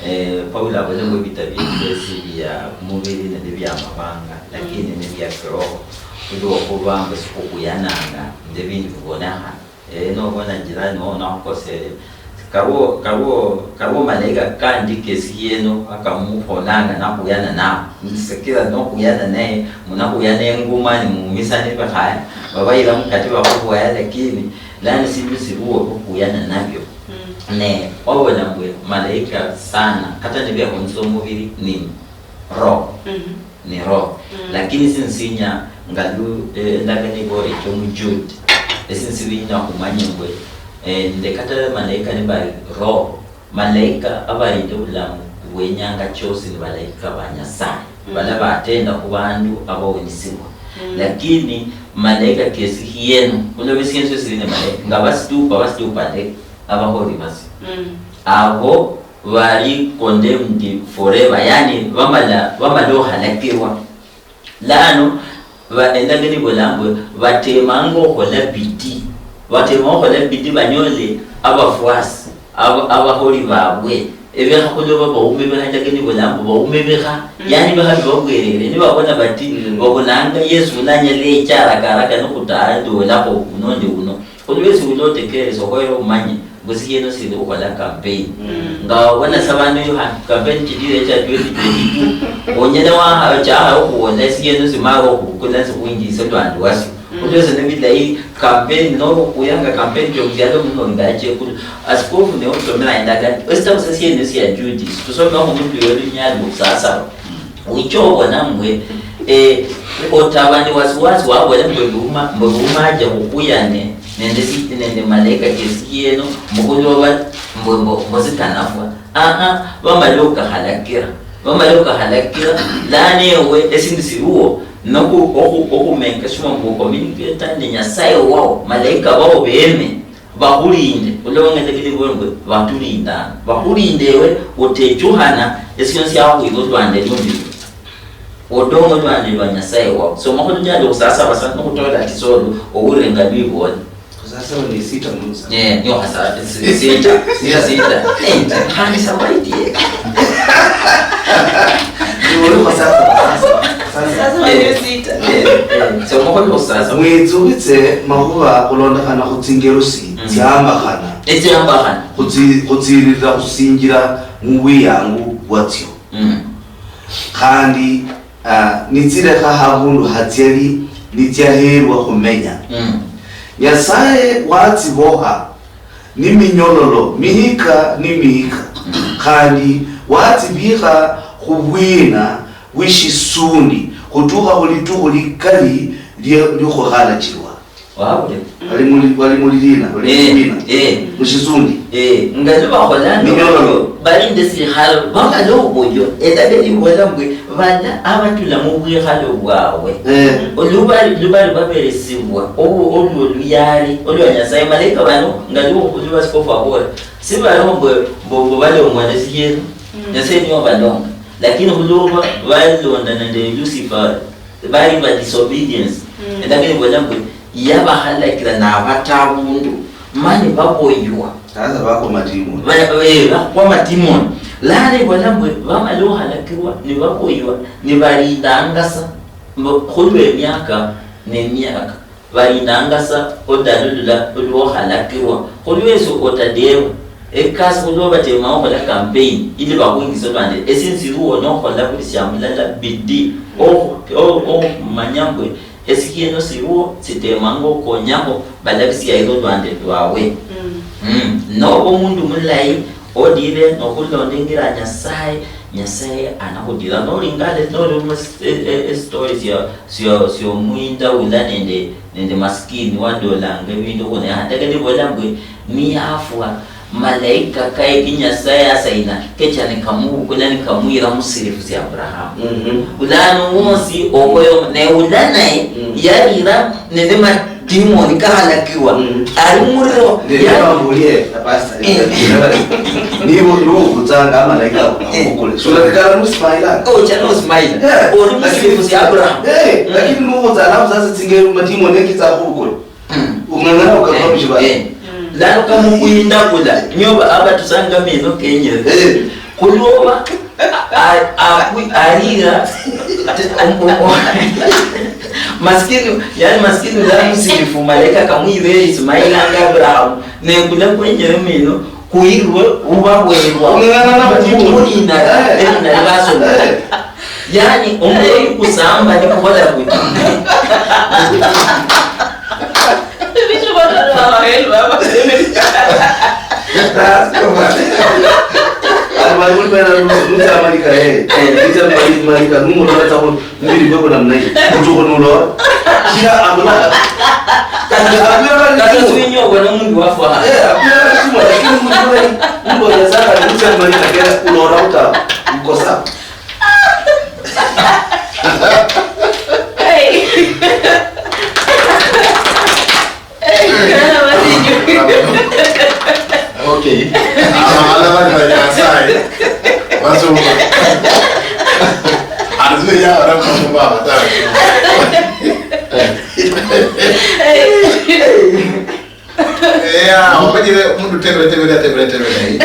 eh, Paulo abole mbu ebita biefu biosi bia mubiri nende bia mabanga, lakini ne bia kiroho. Olwokuba mbu sikukhuyananga nende bindu bibonekhana. Eh, nobona jirani wao nakhukosere. Kaliwo, kaliwo, kaliwo malaika kandi kesi yeno akamukhonanga nakhuyana nao. Sikira nokhuyana naye, munakhuyana enguma, nimuumisane bikhaya, babayira mukati bakhuboya, lakini lano sindu siliwo okhuyana nabio. Ne wabona mbwe malaika sana, kata nibiakhonisa omubiri nini? Roho. Ni roho. Lakini sinsinya nga lu, eh, endagano ibola echo mu Jude. Esi nsibinya khumanya mbwe, eh, nde kata malaika nibali roho, malaika abalinde obulamu bwenyanga chiosi ni balaika ba Nyasaye. Bala batenda khu bandu abawunisibwa. Lakini malaika kesi hieno, khulwa esindu sili ne malaika, nga basitupa, basitupa nde abakholi basi. Abo bali condemned forever, yani bamala, bamala okhalakirwa. Lano ba-, endagano ibola mbwe batemanga okhola bidii, batemanga okhola bidii banyole abafuasi, aba-, abakholi babwe, ebikha khuloba baume bikha, endagano ibola mbwe baume bikha, yani bikha bibabwerere, nibabona bati babonanga Yesu nanyala echa haraka haraka nikhutaha ndolakho uno nende uno. Khulwesi ulotekeresa okhoyera omanye mbu sieno sili khukhola campaign. Nga obona sa bandu yo ha-, campaign chidire cha twenty twenty-two, onyala wa-, chaha okhuwola sieno simara okhubukula nsikhwinjise lwandu wasio. Khulwesi nibilayi campaign, noba okhuyanga campaign chomusialo muno ndache khuli askofu ne osomera endagano. Esitabu sa sieno sia Jude, tusomekho mutu yoli nyali okhusasaba. Wicha obona mbwe, eh, otaba ni wasiwasi wabole mbwe luma, mbwe luma aja khukhuyane nende si-, nende malaika kesi yeno, mukhuloba mbwe mbo, mbo sikanafwa. Aha, bamala okakhalakira. Bamala okakhalakira, lano ewe esindu siliwo, noku-, oku-, okhumeka shima mbu communicate nende Nyasaye wao, malaika bao beme. Bakhulinde, khulwa bang'endekele boyo mbwe batulindanga. Bakhulinde ewe, otechukhana, esio siakhwira olwande lundi lu. Odong'e olwande lwa Nyasaye wao. Soma khulunyalo khusasaba sa, nokhutola ati solo, owulire nga lwibola. Khusasaba ni sita musa. Eh, nio khasa-, si-, sita, sita, sita. Eh, khandi sabaiti ye. Ni uli khusasaba, sasa. Sasa. Eh, waliyo sita. Eh, eh, soma khuli khusasaba. Mwitsukhitse makhuba khulondokhana khutsingelusi tsiambakhana. Etsiambakhana. Khutsi-, khutsiririra khusinjira mu bwiyangu bwatsio. Khandi, ah, nitsilekha habundu hatsiali nitsiaherwa khumenya. Nyasaye watsiboha ni minyololo mihika ni mihika, khandi watsibikha khu bwina bwi shisundi khutukha khu litukhu likali lye, lyo khukhalachilwa. Wabule. Bali muli, bali muli lina, bali muli lina. Eh. Mu shisundi. Eh, nga nibakhola minyololo, bali nde sikhalo, bamala obuyo, endagano ibola mbwe, Bala abatula mu bwikhalo bwabwe, eh, olubali, lubali baberesibwa obu-, olwo luyali olwa Nyasaye. Malaika bano, nga lu-, lu basikofu abola, sibaliho mbu, mbu, mbu balongwa ne siyenu. Nyasaye niye obalonga. Lakini khulwoba balonda nende Lucifer, bali ba disobedience. Endagano ibola mbu, yabakhalakira nabata abundu, mani baboywa. Sasa bako matimoni. Ba-, ba-, eh, bakwa matimoni. Lano ibola mbwe bamala okhalakirwa, nibaboywa, nibalindanga sa, mbu khulwa emiaka nemiaka. Balindanga sa oludalo lula olwokhalakirwa. Khulwesyo otadeeba ekasi khulwo batema okhola campaign ili bakhwingise lwande. Esi nsiriwo nokhola buli syamulala bidii okhu- o- okhumanya mbwe esikhieno siriwo sitemanga okonyakho balabisiairo lwande lwawe. Mm. Mm. Noba omundu mulayi odire nokhulonda ingira ya Nyasaye, Nyasaye anakhudira. Nolingale noli mu- e- e- e- story sya syo- syomwinda ula nende nende masikini wadolanga ebindu khune, hata kata nibola mbwe niyafwa, malaika kaye ki Nyasaye asaina kecha nikamubukula nikamuyira musirifu sya Abrahamu. Mhm. Ulano wosi okoyo ne ula naye Mm. yarira nende madimoni kahalakirwa. Mm. Ali muriro. Nende ya- bambulie na pastor. Eh. Nibo nibo kutsanga malaika Eh. akukule. Sura kala nusimaila. Ocha no smile. Eh, ori musirifu sya Abraham. Eh, lakini nukhutsa alafu sasa tsingero matimo nekitsa khubukula. Mm. Ung'ang'ana ukakwa mushibala. Eh. Lano kamukwinda kula nyoba abatusanga meno kenyere. Eh. Kulwoba a- a- akwi- alira. Maskini, yani maskini ula musirifu malaika kamwiberi Ismaila anga Abraham nekula kwenyere meno. Kuirwe ubabwerwa. Ung'ang'ana na batimu. Mulina, eh, elina libasomera. Eh. Yani omundu oyu kusamba nikukhola kuti. Bicho bana baba helu baba. That's the one. Alwa kulibera nutsamalika he. Eh. Nutsamalika numuntu atsakho Mbiri bwebo namna hii. Mtu kono ulo. Shira amuna. Kata abira bali. Kata sinywa bwana mundu wafwa. Eh, abira bali simu, lakini mtu bali. Mtu anazaka ni mtu mali na kera ulora uta. Mkosa. Hey. Okay. Abana bali ba Nyasaye basoma. Ati zile ya wana kusoma batatu. Yeah, omanyire omundu tebere, tebere, tebere, tebere.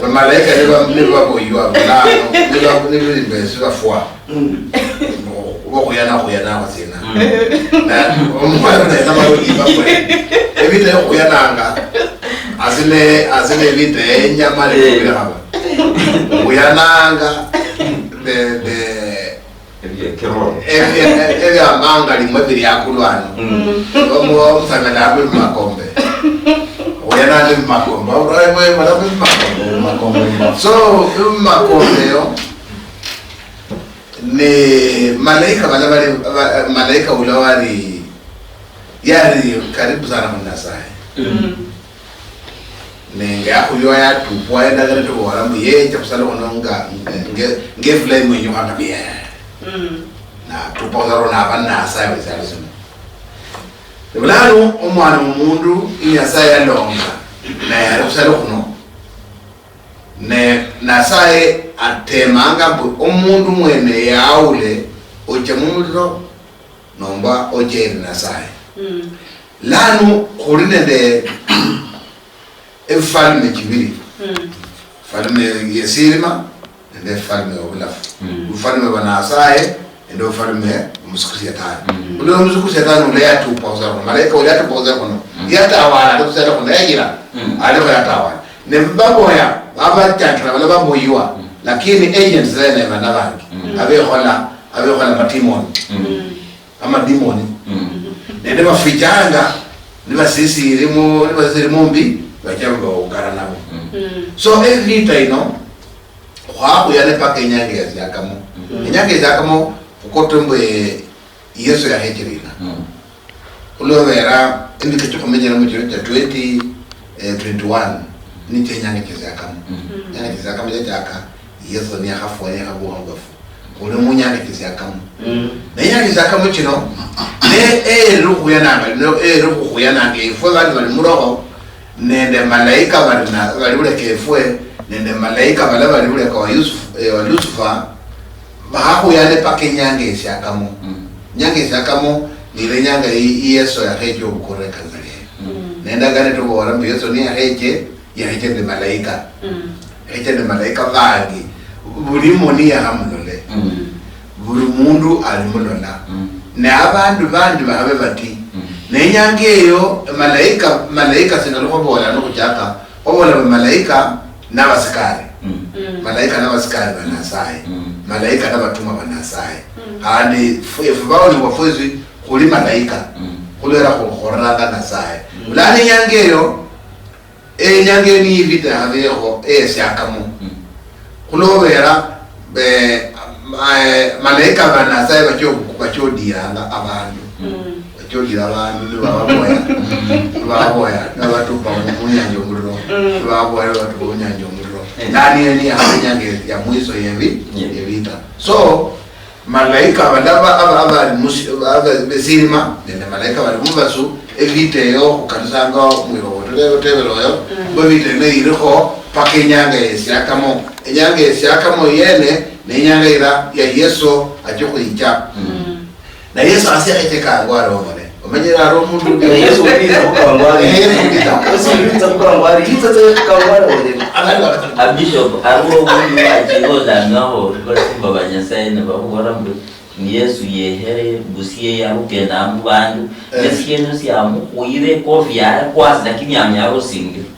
Bamalaika niba- nibaboywa bulano, niba- nibilimbe sibafwa. Mm. Oba khuyana, khuyana abatsiena. Mm. Na omwana naye namala olimba kwe. Ebita yokhuyananga. Asine, asine ebita enyama. Eh. Nekubira haba. Khuyananga. The, the, ebye kiroro. Ebye, ebyamanga limwe biri akulwano. Mm. Omu- omusangana abe mumakombe. Khuyananga mumakombe. Abura ebwe bala mumakombe. Mumakombe. So, mumakombe yo. Ne malaika bala bali, ba- malaika ula wali, yali karibu sana khu Nyasaye. Mm. Ne nga yakhuywa yatupwa endagano tubola mbu yecha khusala khuno nga, nge, nge flame inyukha nga bie. Mm. Na tupa khusala naba Nyasaye wesali sino. Bulano omwana womundu Nyasaye yalonga, naye ali khusala khuno. Ne Nasaye atemanga mbu omundu mwene yaule oche mumulilo nomba oche eri Nasaye. Mm. Lano khuli nende efifalme chibili. Mm. Efifalme yesirima nende efifalme yobulafu. Mm. Obufalme bwa Nasaye nende obufalme omusuku shetani. Mm. Uno omusuku shetani ule yatupa khusala khuno. Malaika ule yatupa khusala khuno. Mm. Yatawala ali khusala khuno yayira. Mm. Alikho yatawala. Ne baboya, babachakira bala baboyiwa. Mm. Lakini agents bene bana bangi. Mm. Abekhola, abekhola matimoni. Mm. Amadimoni. Mm. Nende bafichanga, nibasisiri mu, nibasisiri mumbi, bacha baungana nabo. Mm. Mm. So, evita ino, khwakhuyane paka inyanga yasiakamo. Mm. Inyanga yasiakamo, khukote mbwe Yesu yakhechirina. Mm. Khulobera emika chikhumenyeremo chino cha twenty, eh, twenty-one, nicho inyanga chisiakamo. Mm. Inyanga chisiakamo chachaka, Yesu niyakhafwa, niyakhabukha mubafu. Khuli munyanga chisiakamo. Mm. Ne inyanga chisiakamo chino, ne eri khuyananga, ne eri khukhuyananga, ifwe bandi bali muroho, nende malaika bali na- bali buleka efwe, nende malaika bala bali buleka wa Yusuf- eh, wa Lucifer, bakhakhuyane paka inyanga esiakamo. Mm. Inyanga esiakamo nile inyanga yi- yi Yesu yakheche obukorwa ekana lie. Mm. Nende akane tubola mbu Yesu niyakheche, yakheche nende malaika. Mm. Yakheche nende malaika bangi. Buli moni yakhamulole. Mm. Buli mundu alimulola. Mm. Ne abandu bandi babe bati, Nenyanga eyo, malaika, malaika singa lukhobola nokhuchaka, khobola malaika nabasikari. Mm. Mm. Malaika nabasikari ba Nyasaye. Mm. Malaika nabatumwa ba Nyasaye. Mm. Khandi fwe, efwe baonibwa fwesi khuli malaika. Mm. Khulwera khu-, khuranga Nyasaye. Mm. Bulano enyanga eyo, enyanga eyo niyibita yabeho eyesiakamo. Mm. Khulobera, eh, ma-, eh, malaika ba Nyasaye bacho-, bachodiranga abandu. Mm. Bachodira abandu nibababoya. Nibababoya, nibatupa mu, mu nyanja omuliro. Mm. Nibababoya, nibatupa mu nyanja omuliro. Mm. Nani yali ya nyanga ya mwiso yebi-, Yeah. yebita. So, malaika abandi aba-, aba-, abali musi-, aba-, besirima, nende malaika bali mubasu, evita eyo khukanisanga mwiroboto lero tebero oyo, Mm. mbo evita eno irikho paka enyanga yesiakamo. Enyanga yesiakamo yene, nenyanga ira ya Yesu achokhwicha. Mm. Na Yesu asia echekangwa arong'one. Omanyire ari omundu undi. Na Yesu uliza kukangwa ari. Eh, Yesu uliza. Yesu uliza kukangwa ari. Yitsa tsa kukangwa ari. Abandi bakatsa. A Bishop, ariwo omundu wachira olang'aho basimba ba Nyasaye nibakhubora mbu, ni Yesu yehere, busie yarukenda mu bandu. Eh. Nesieno siamukhuyire ekofi yarakwasi, lakini amyaro singira.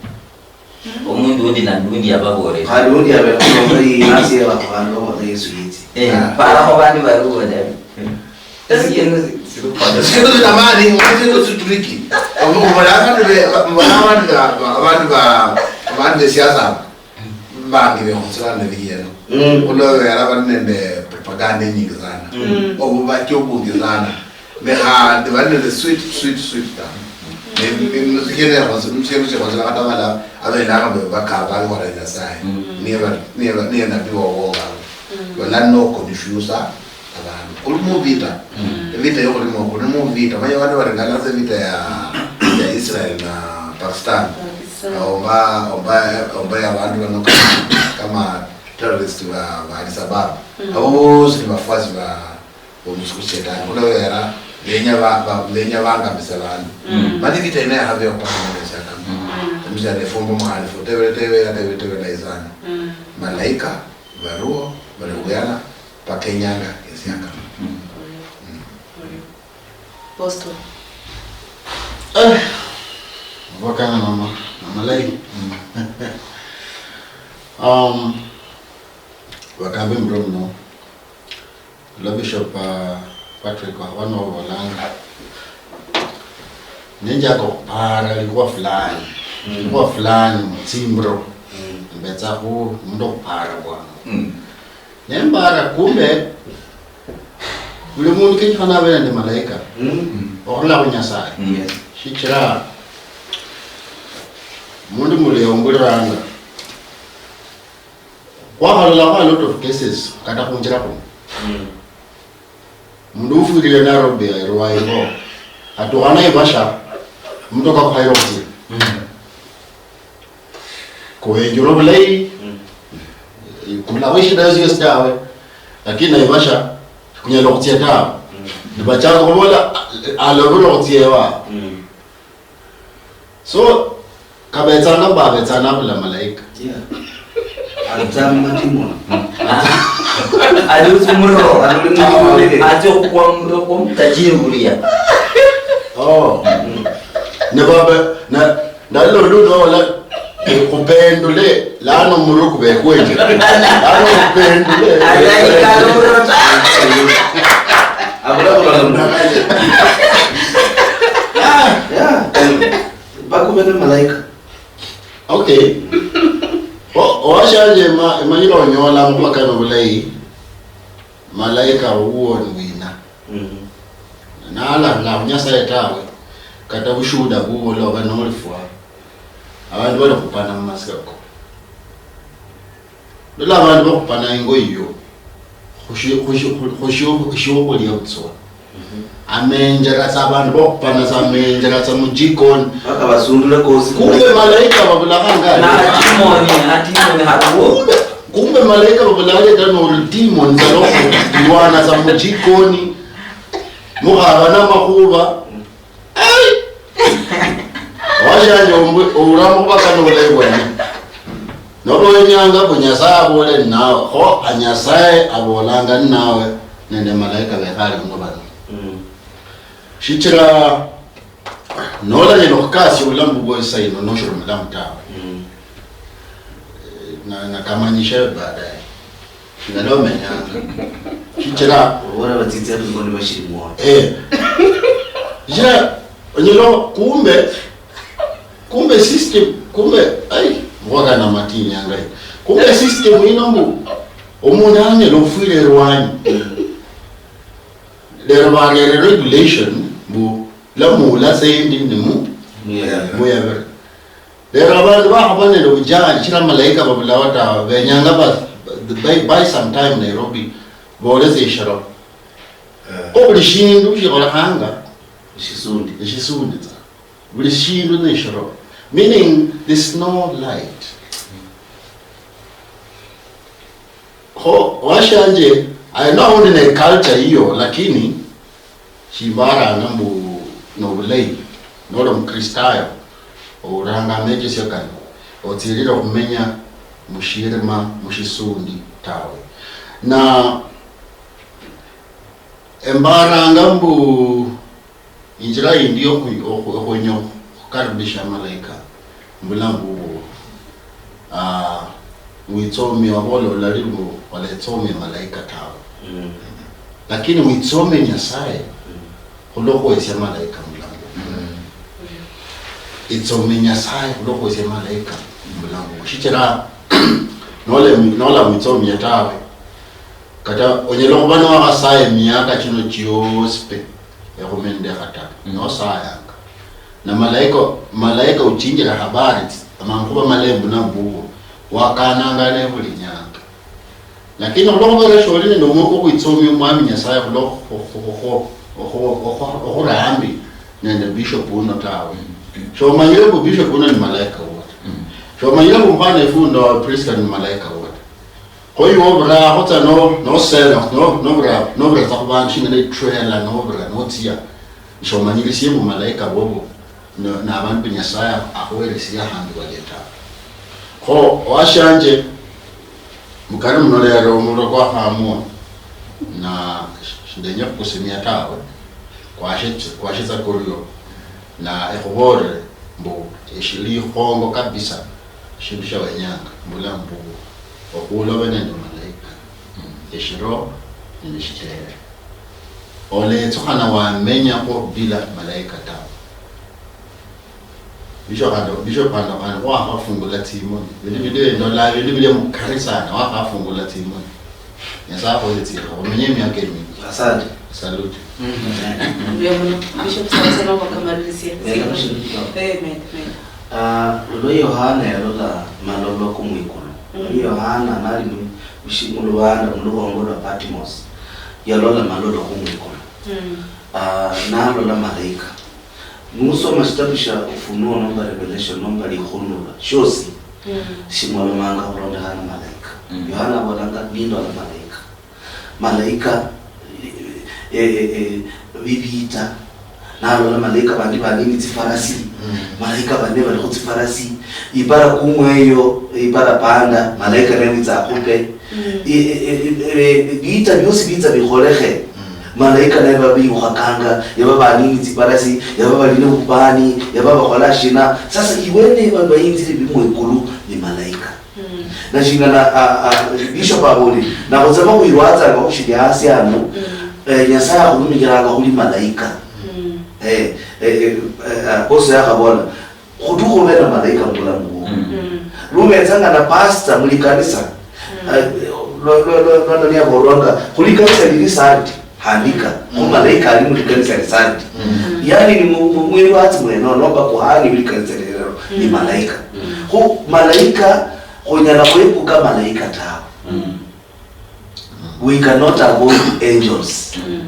Omundu undi nandi undi yababoolera. Khandi undi abekha khulomba iyi nasi yeba khubandu bakhona Yesu yitsi. Eh, ah, barakho bandi bari ubo dabi. Esi yenu si-, sikulu sinamani, sikulu situriki. Omu-, mubona abandu be-, ba-, mubona abandu ba-, ba-, abandu ba-, abandu besiasa aba. Bangi bekhusirana biyeno. Mm. Khulobera bali nende propaganda enyingi sana. Mm. Obubachi obungi sana. Ne khandi bali nende sweet, sweet, sweet tamu. Ne, ne, musichire khosi, musichire khosi bakata bala, abene aba be bakaba bali khora Nyasaye. Mm. Niye ba-, niye ba-, niye nabii wowo ngabo. Mm. Bala no confuse abandu. Kuli mu vita. Mm. Evita yo kuli mu, kuli mu vita. Manya bandu bali ngala se vita ya, ya Israel na Pakistan. Pakistan. Omba, omba, omba ya bandu bano kama, kama terrorist ba, ba Al Shabaab. Mm. Abo bosi ni bafuasi ba, Omusuku Shetani, khulobera benya ba-, ba-, benya bangamize bandu. Mm. Mani vita ino yakhabeho paka mumesi akama. Mm. Omusiani efumbo mukhalifu, tebele, tebele, tebele, tebele naye sana. Mm. Malaika, baruo, bali khuyana, paka enyanga esiakama. Mm. Mm. Apostle. Eh, mabakana mama, namalayi. Mm. Um, bakambe muro muno. Lwa Bishop, uh, Patrick waba nobolanga, nenjaka okhupaara likhuwa fulani, mm, likhuwa fulani mutsimbiro, mm, mbetsakhu omundu okhupaara bwangu. Mm. Nembaara, kumbe buli mundu kenyekhana abe nende malaika, mm, okhurula khu Nyasaye. Mm. Shichira mundu muli ombuliranga, khwakhalolakho a lot of cases kata khunjira khuno. Mm. Mundu ufwirire Nairobi, Ruai Ngong, atukha Naivasha, mutoka kukhayira okhutsira. Mm. Kuhenjere obulayi, mm, kulakho eshida yosi yosi tawe, lakini Naivasha kunyala okhutsia tawe. Mm. Nibachaka khubola, "Alobere okhutsia ewa." Mm. So, kabetsanga babetsanga nabula malaika. Yeah. Alutsa mumadimoni. Ali usi muro. Aluli muro. Atsi okwa, okwa mutajiri ulia. Oh. Mm. Ne baba, na, nalilo luno wala, kupendule, lano muro kubekwenje. Lano kupendule. Alaika muro ta. Abula kulala muro. Ah, yeah. Bakube ne malaika. Okay. O-, owashanje ema-, emanyire onyola amakhuwa kano bulayi, malaika wuwo ni wina. Mhm. Nalarula khu Nyasaye tawe, kata bushuhuda bubwo loba nolifwa, abandu balikhupana mumasika ko. Lola abandu bakhupana ingo yiyo, khushi-, khushi-, khu-, khushiokhulia butswa. Mhm. Amenjera tsa abandu bakhupana tsa, amenjera tsa mujikoni. Paka basundule kosi. Kumbe malaika babula khangale. Na demon, na demon haliwo. Kumbe, kumbe malaika babula hale ta nolu demon tsa lokho lwana tsa mujikoni. Mukhaba na makhuba. Ai! Washanje ombu-, oura makhuba kano bulayi bwene. Noba wenyanga mbu Nyasaye abole ninawe, kho a Nyasaye abolanga ninawe nende malaika bekhale muno bano. Mm. Shichira Nolanyala okhukasia obulamu bubwo isa ino noshiri omulamu tawe. Mm. Eh, na, nakamanyishe baadaye. Nalomenyanga. Shichira Obora batsitsi ati ngoni bashiri mwoyo. Eh. Shichira, onyala, kumbe, kumbe system, kumbe, ai, mboga na matini yangai. Kumbe system ino mbu, omundu anyala ofwira erwanyi. Lero barere regulation, mbu, lamuula sendi nimu-, Muyabira. Muyabira. Lero abandu bakhaba nende obujali, shichira malaika babulaho tawe, benyanga ba, by, by some time Nairobi, bolese eshiro. Eh. Kho buli shindu shikholekhanga Shisundi. Eshisundi tsa. Buli shindu neshiro. Meaning, there's no light. Kho, washanje, I know aundi ne culture iyo, lakini, shimbaranga mbu nobulayi, noli omukristayo, ouliranga amechesia kano, otsilire okhumenya mushirima, mushisundi tawe. Na embaranga mbu injira yindi yokhu-, okhu-, okhunya okhukaribisha malaika, Mubulamu bubwo, ah, witsomia, wabola olali mbu oletsomia malaika tawe. Mm. Lakini witsomie Nyasaye, mm, khulwa khuhesia malaika mubulamu bubwo. Mm. Itsomie Nyasaye khulwa khuhesia malaika mubulamu bubwo. Shichira nole-, nola witsomia tawe, kata onyala khuba niwakhasaye emiaka chino chiosi pe, ekhumi nende khataru, mm, nosayanga. Na malaika, malaika uchinjira habari tsi-, amakhuba malayi mubulamu bubwo, wakananga naye buli nyanga. Lakini khulwa khubera sholi nende omwoyo kwo khwitsomia Omwami Nyasaye khulwa khu-, khu-, khu-, khu-, okhu-, okhu-, okhura hambi nende bishop uno tawe. Mm. Shomanyire mbu bishop uno ni malaika wote. Mm. Shomanyire mbu mfano efu ndo Prisca ni malaika wote. Kho iwe oburakho tsa no-, nosera, no-, nobura-, nobura tsa khubandu shinga ne trailer nobura notsia. Shomanyirisie mbu malaika bobo, no-, nabandu ba Nyasaye akhuweresia ahandu balia tawe. Kho, owashanje, mukari muno lero omuliro kwakhamwa, na sh-, shindenya khukusimia tawe, kwashe-, kwashitsa kurio, na ekhubolere mbu eshi-, likhongo kabisa, shindu sha wenyanga mubulamu bubwo, okhula obe nende malaika, eshiro nende shitere. Oletsukhana wamenyakhwo bila malaika tawe. Bisho khandi, bisho khandi, khandi khwakhafungula tsimoni. Bindu bindi bindola, bindu bili mukari sana, wakhafungula tsimoni. Nyasaye akhuhe tsikha, omenye emiaka emingi. Asante. Salute. Ndio muno. Bishop, sawa sana kwa kamalilisia. Nenda kushiriki kidogo. Amen, amen. Ah, olwa Yohana yalola malolwa kumwikulu. Mm. Olwa Yohana nali mu-, mushi-, mulubanda, mulukhongo lwa Patmos, yalola malolwa kumwikulu. Mm. Ah, nalola malaika. Nusoma shitabu shia Ufunuo nomba Revelation nomba Likhunulwa, shiosi, mm, shimolomanga khulondokhana na malaika. Mm. Yohana abolanga, "Nindola malaika." Malaika, eh, eh, eh, bibita. Nalola malaika bandi bali ni tsifarasi. Mm. Malaika bane bali khu tsifarasi. Ipara kumweyo, ipara panda, malaika naye witsa akhupe. Mm. I-, i-, i-, i-, i-, biita biosi biitsa bikholekhe, mm, malaika naye babiyukhakanga, yaba banini tsibarasi, yaba bali nobubani, yaba bakhola shina. Sasa iwene bandu bayinzire bimwikulu ni malaika. Mm. Na shingana, a, a, Bishop aboli, nakhutsema khwirwatsanga khushili hasi ano, mm, eh, Nyasaye akhurumikhiranga khuli malaika. Mm. Eh, eh, eh, eh, apostle yakhabola, khutukha obe na malaika mubulamu bwo. Mm. Mm. Lumetsanga na pastor mulikanisa. Mm. Eh, lwa, lwa, lwa, lwa, lwa niyabolwanga, khuli kanisa lili Sardi, handika, khu, mm, malaika ali mulikanisa li Sardi. Mm. Yani ni mu-, mu-, mwirwatsi mwene, nomba kuhani wili kanisa lilero, ni, mm, malaika. Mm. Khu malaika, khunyala khwepuka malaika tawe. Mm. We cannot avoid angels. Mm.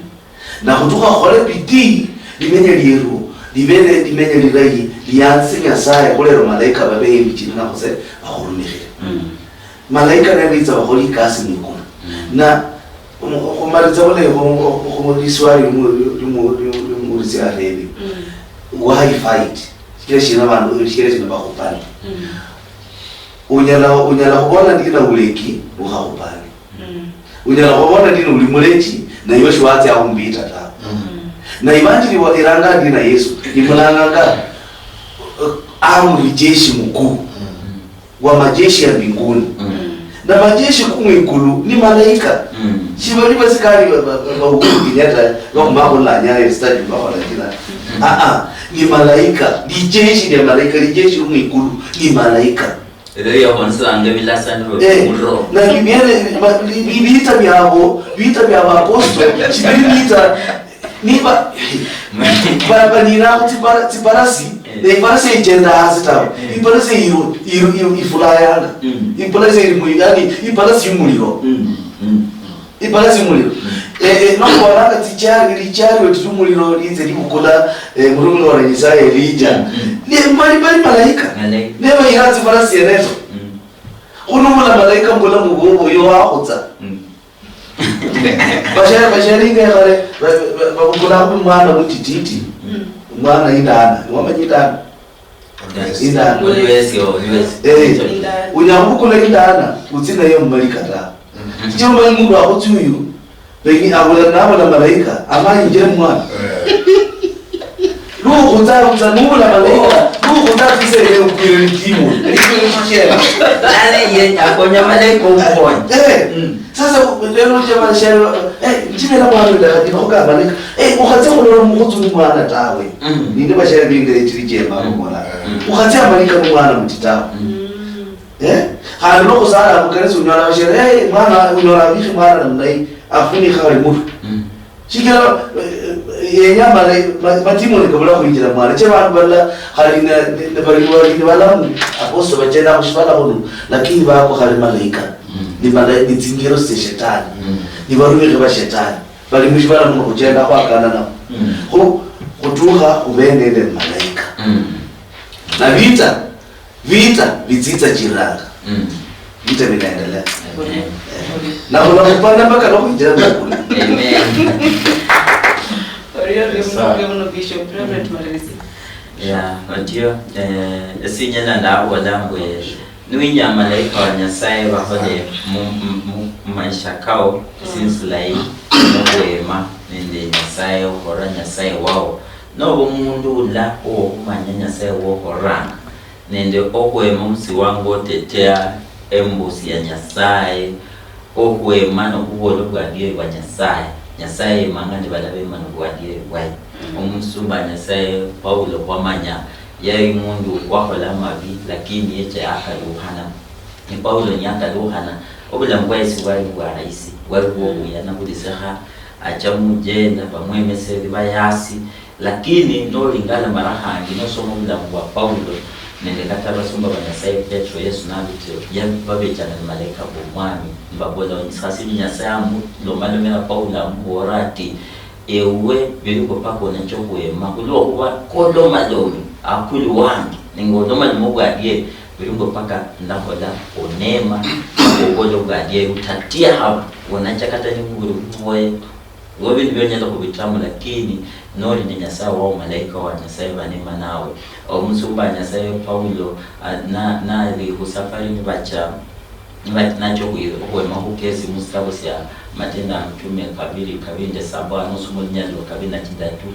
Na khutukha khole bidii, limenya lieru libe ne limenya lilayi, liyanzise Nyasaye, khulero malaika babe embi chino nakhutse bakhurumikhire. Mm. Malaika ne bitsa bakhole ikasi mwikulu. Mm. Na, um, khumaliza bulayi khu, khu, khu liswali limu-, limu-, limu-, limuulisi arebi. Mm. Why fight? Shikira shina bandu, shikira shina bakhupana? Mm. Unyala, unyala khubona ndina uleki, ukhakhupane. Mm. Unyala khubona ndina uli muleki, na iwe shiwatsia khumbita ta. Mm. Na ivanjili wa iranga ndi na Yesu, imulanganga, eh, amri jeshi mkuu wa majeshi ya mbinguni. Na majeshi kumwikulu ni malaika. Shivali vasikali va, va, va, va Uhuru Kenyatta, vakumakhulanya stadium, vakhola kila. Ah, ah, ni malaika, lijeshi lya malaika, lijeshi kumwikulu ni malaika. Ebyo byakhonseranga ebilasaniro. Eh, bimuriro. Na bibiere, ba-, bi-, bi-, bita byabo, bita bya baapostle, sibiri bita, niba, ba-, banira tsipara-, tsiparasi, eh, ne iparasi ijenda hasi tawe. Eh. Iparasi iru-, iru-, iru-, ifulayanga. Mm. Iparasi iri mu-, yani, iparasi yumuliro. Mm. Mm. Iparasi muliro. Eh, eh, nokubolanga tsichari, lichari weti lumuliro lize libukula, eh, murumuna wa Nyasaye Elija. Ne mali, mali malaika. Malaika. Ne bayira tsifarasi yenezo. Khunubula malaika mbula mugobo yo wakhutsa. Bashari, bashari inga khale, ba-, ba-, babukula mwana mutititi. Mwana indana. Wamanya indana? Indana. Uliwesi, oh, uliwesi. Eh, unyala khubukula indana, utsi nayo mumalika ta. Sichira umanyi mundu akhutsi uyu, pengine abula, nabula malaika, ama injire mumwana. Lukhutsa, khutsa, nubula malaika, lukhutsa tsise ile ukwire ni demon. Nale ye akonya malaika okukhonya. Eh. Sasa, lero chama shero, eh, njibera mwana ndakati, bakhuka malaika. Eh, ukhatse khulola mukhutsu ni mwana tawe. Ninde bashera bingere chiri chema mwana. Ukhatse amalika ni mwana muti tawe. Eh? Khandi nokhusala mukanisa unyola bashera, eh, mwana unyola abikhi mwana namna hii, afunikha khali mutwe. Shichira, eh, yenya mala-, ma-, matimoni kabula khwinjira mwana. Che bandu bala khali ne, ne, ne bali, bali, ne balamu, apostle bachenda khushibala khuno, lakini bako khali malaika. Ni mala-, ni tsingero tsia shetani. Ni barumikhi ba shetani. Bali mushibala muno khuchenda khwakana nabo. Khu-, khutukha khube nende malaika. Na vita, vita vitsitsa chiranga. Vita vinaendelea. Amen. Na khula khupanda mpaka nokhwinjira mukulu. Amen. Orio ndio mtume uno Bishop, Reverend Malezi. Ya, otio, eh, esinyala ndabola mbwe, niwinya malaika wa Nyasaye bakhole mu, mu, mu, mu maisha kao, since like, nokhwema nende Nyasaye, okhora Nyasaye wao. Noba omundu ula owokhumanya Nyasaye wokhoranga, nende okhwema musiwango otetea embusi ya Nyasaye, okhwema nokhubola obwadieri bwa Nyasaye. Nyasaye yemanga ni bala bema nobwadieri bwaye. Omusumba Nyasaye Paulo khwamanya yali mundu wakhola amabi, lakini yecha yakalukhana. Ni Paulo niyakalukhana, obulamu bwaye sibwali bwa rahisi, bwali bwobuyana, buli sekha acha mujenda, bamwemesa ebibayasi, Lakini nolingala mara khandi nosoma obulamu bwa Paulo nende kata abasumba ba Nyasaye Petro, Yesu nabitire, ya-, babechanga ni malaika bomwami, nibabola, khasi ni Nyasaye amulomalomera Paulo amubolera ati, "Ewe biri mbu paka onacha okhwema, khulwokhuba kolomalomi akulu wange, ninga olomaloma obwadieri, biri mbu paka ndakhola onema, obola obwadieri, utatia haba, onacha kata nibuburi buboye." Iwe bindu bionyala khubitamo, lakini noli ni Nyasaye wao, malaika wa Nyasaye banema nawe. Omusumba wa Nyasaye Paulo, ah, na, nali khusafari nibacha, niba-, nacha okhwi-, okhwema khukesi musitabo sia Matendo ya Mitume kabiri, kabiri nende saba, nosoma olunyali lwa kabiri na chidatu,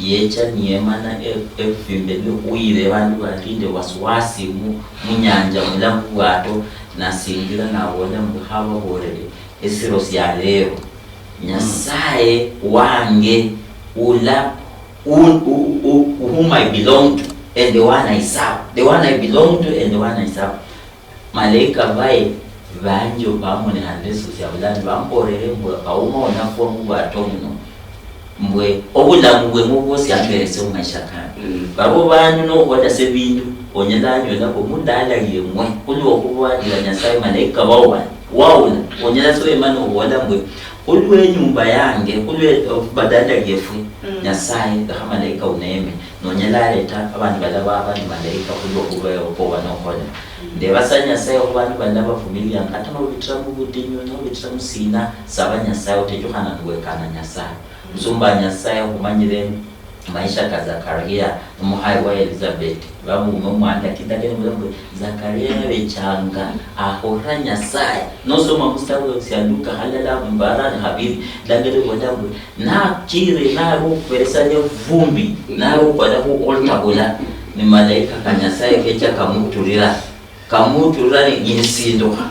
yecha niyemana e-, efimbe lwe khuyira bandu balinde wasiwasi mu, munyanja mulamu bwato, nasingira nabola mbu, "Khababolere esiro sia lero." Nyasaye wange ula u-, u-, u-, whom I belong to and the one I serve. The one I belong to and the one I serve. Malaika baye banje bamonekhanire esiro sia bulano, bamborere mbu, "Auma onafwa mubwato muno." Mbwe obulamu bweng'we bwosi amberese mumaisha kanje. Mm. Babo bandu nokhuholasa ebindu, onyala anyola mbu mudala liemwe, khulwokhuba ila Nyasaye malaika wawa-, waula, onyala sa wema nohubola mbwe, "Khulwe nyumba yange, khulwe, eh, badala liefwe, mm, Nyasaye, lekha malaika uneme." Nonyala aleta abandu bala baba ni malaika khulwokhuba ewe kwoba nokhola. Mm. Ndeba sa Nyasaye khubandu bala bavumilianga, kata nobitira mubudinyu, nobitira musina, saba Nyasaye, otechukhana niwekana Nyasaye. Musumba Nyasaye, khumanyire Maisha ka Zakaria, omukhali wa Elizabeth, bamuuma omwana, lakini ndakere mulamu mbu Zakaria yabechanga ahulira Nyasaye. Nosoma musitabu sya Luka halala, mbarani habiri, ndakere bola mbu nachire, nari okhuberesania vumbi, nari okhwala khu altar bula, ni malaika ka Nyasaye kecha kamuturira. Kamuturira ni-, nisindukha.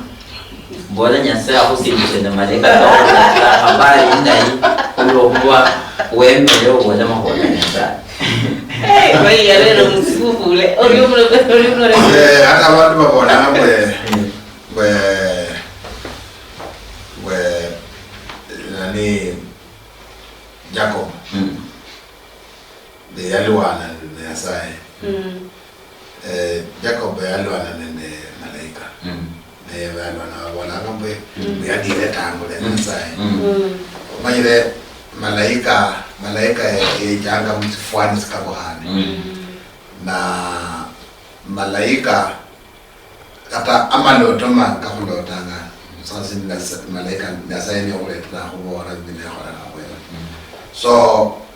Mbola Nyasaye akhusindukhe na malaika kakhulira habari indayi khulwokhulwa wemere obola makhuwa ka Nyasaye. Eh, baiya lero musifufule. Oli omulobe, oli omulobe. Eh, hata abantu babolanga mbwe, mbwe, mbwe, nani, Jacob. Mm. Ne yalwana nende Nyasaye. Mm. Eh, Jacob yalwana nende malaika. Mm. Ne balwana babolanga mbwe, mm, mbwe yadire tangu lya, mm, Nyasaye. Mm. Mm. Omanyire malaika, malaika ye-, yechanga musifwani sikabukhane. Mm. Na malaika Kata amaloto ma kakhulotanga, sasa sindi Nasa-, malaika Nyasaye niye okhuletera khubola bino bikholekha khwebe. Mm. So,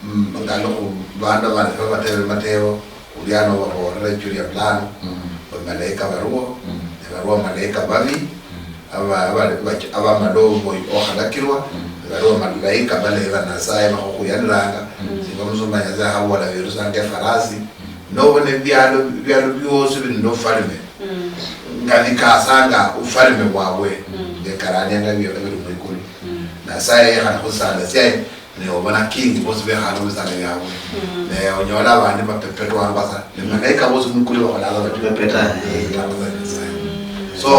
mm, ngalukhu bandu abandi babatebe matebo, uliano babolere juu ya bulano, mm, bamalaika baruo, mm, ne baruo malaika babi, mm, aba-, aba-, aba-, abamala obu-, okhalakirwa, mm, ne baruo malaika balayi ba Nyasaye bakhukhuyaniranga, mm, singa omusumba Nyasaye akhabola berusanga efarasi, mm, nobona ebialo, ebialo biosi bili nobufalme. Mm. Nga bikasanga ufalme bwabwe, mm, ngekaranianga biola bili mwikulu. Mm. Nasaye yekhana khusala syaye, ne obona king bosi bekhana khubisala byabwe. Mm. Ne onyola abandi bapepetwanga sa, ne malaika bosi mwikulu bakholanga bati. Bapeta, eh. Bakholanga sa Nyasaye. Mm. So,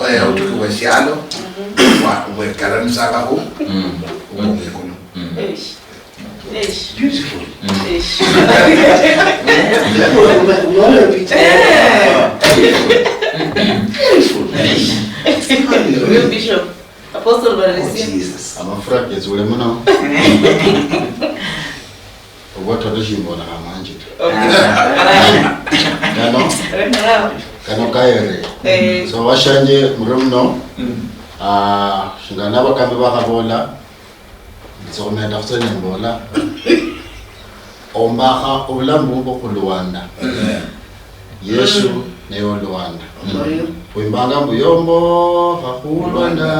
eh, obutuki bwesialo, mm-hmm, bwa-, bwekaranisanga khu, mm, khu mwikulu. Mm. Eish. Eish. Beautiful. Mm. Eish. Unaona picha? Eh. Beautiful. Eish. Huyo Bishop, Apostle, oh, Valencia. Jesus. Amafura ketsule muno. Obwatoto shimbona khamanje ta. Okay. Kano, kano kayere. Eh. So, washanje muri muno. Mm. Ah, shinga nabakambi bakhabola, Nzi khumenda khutse nembola, ombakha obulamu bubwo khulwanda. Amen. Yesu, mm, niye olwanda. Oyo. Khwimbanga mbu, yombokha khulwanda,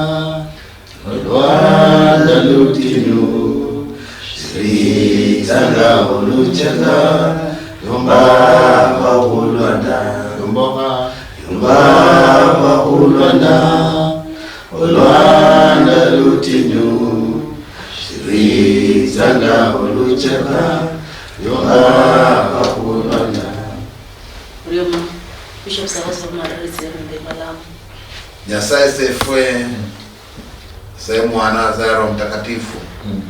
olwanda lutinyu, shiritsanga olucheka, yombakha khulwanda. Yombokha. Yombakha khulwanda. Olwanda lutinyu, shiritsanga olucheka, yombakha khulwanda. Orio ma, Bishop Sabaso Margaret Zerunde Malamu. Nyasaye sefwe, se Mwana, se Roho Mtakatifu. Mm.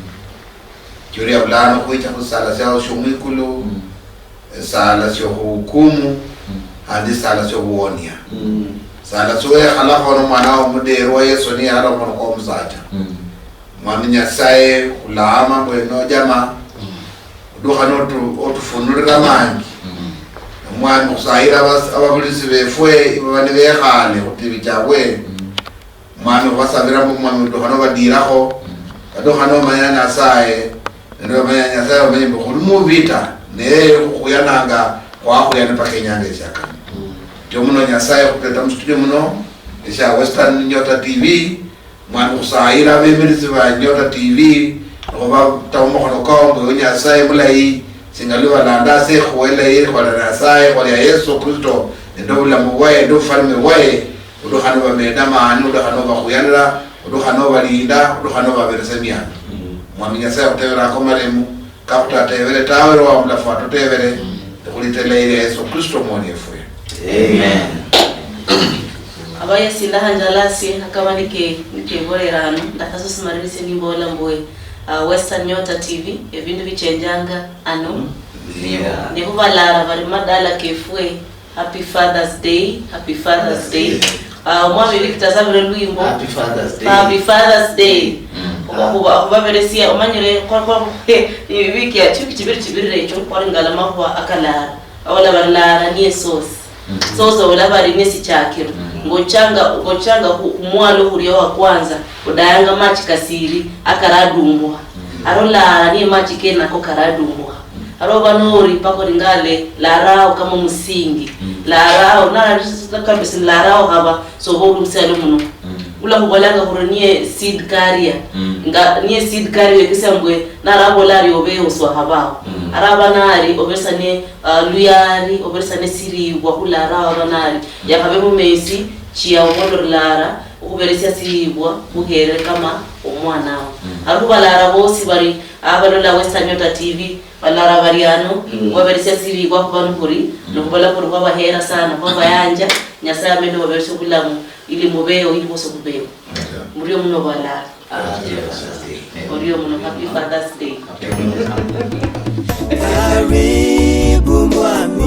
Churia bulano khwicha khusala siao siomwikulu. Mm. Esala siokhuhukumu, mm, khandi esala siokhuwonia. Mm. Sala siwekhalakho nomwana wo muderwa Yesu niyalomba khwomusacha. Mm. Mwami Nyasaye, khulaama mbwe nojama, mm, odukha notu-, otufunulira mangi. Mm. Omwami, khusayira abas-, ababulisi befwe, ibaba nibekhale khutibi chabwe. Mm. Mwami, khubasabira mbu, Mwami, odukha nobadirakho, mm, badukha nomanya Nyasaye, nende bamanya Nyasaye, bamanye mbu khuli mubita, neye khukhuyananga, khwakhuyana mpaka inyanga esiakane. Mm. Ndio muno Nyasaye khuteta mu studio muno, esha Western Nyota T V, Mwami, khusayira abemirisi ba Nyota T V, nikhubata mumukhono kao, mbu ewe Nyasaye mulayi, singa lubalanda ase ekhuwa elayi, elikhuwa lia Nyasaye, ekhuwa lia Yesu Kristo, nende obulamu bwaye, nende obufalme bwaye, Odukhana obameda amaani, odukhana obakhuyanira, odukhana obalinda, odukhana obaberesa emiandu. Mm. Mwami Nyasaye, akhutebere ako maremu, kakhutatebere tawe, Roho Mulafu atutebere, mm, ekhulitela elia Yesu Kristo Omwami wefwe. Amen. Abaye sindahanjalasie, akaba nike-, nikeborera ano, ndakhasa osimalirisie nimbola mbwe, ah, Western Nyota T V, ebindu bichenjanga ano. Mm. Yeah. Nekhubalara bari madala kefwe, Happy Father's Day, Happy Father's Day. Ah, omwami Victor asabire olwimbo. Happy Father's Day. Happy Father's Day. Mm. Okhuba, okhubaberesia, omanyire, kwa, kwa, wiki ya, chiwiki chibiri chibirire echo, khwalingala makhuwa akalala. Awola balala ni esosi. Mm. Sosi ola bali nesichakiro. Mm. Ngochanga, ngochanga khu, khumwalo khulia wa kwanza, odayanga machi kasiri, akaradumbukha. Mm. Aro lara niye machi kenako karadumbuha. Aro bano ori pako ringale larao kama musingi. Larao na kabisa larao haba sobo uri musialo muno. Ula hubolanga huri niye seed carrier. Nga niye seed carrier kisa mbwe narabola ari obe uswa habao. Araba nari obesa ne uh, luyari obesa ne siribwa hularao aba nari. Yakabe mumesi chia obondo lara. Okhuberesia siribwa khuhere kama omwana wo. Ari khubalara bosi bari abalola Western Nyota T V balara bari ano khubaberesia siribwa khuba nikhuri nikhubola khuri khwabahera sana khwabayanja. Nyasaye amene obaberesia obulamu ili mubeo ili bosi khubeo. Murio muno balara. Orio muno, happy Father's Day. Karibu mwami.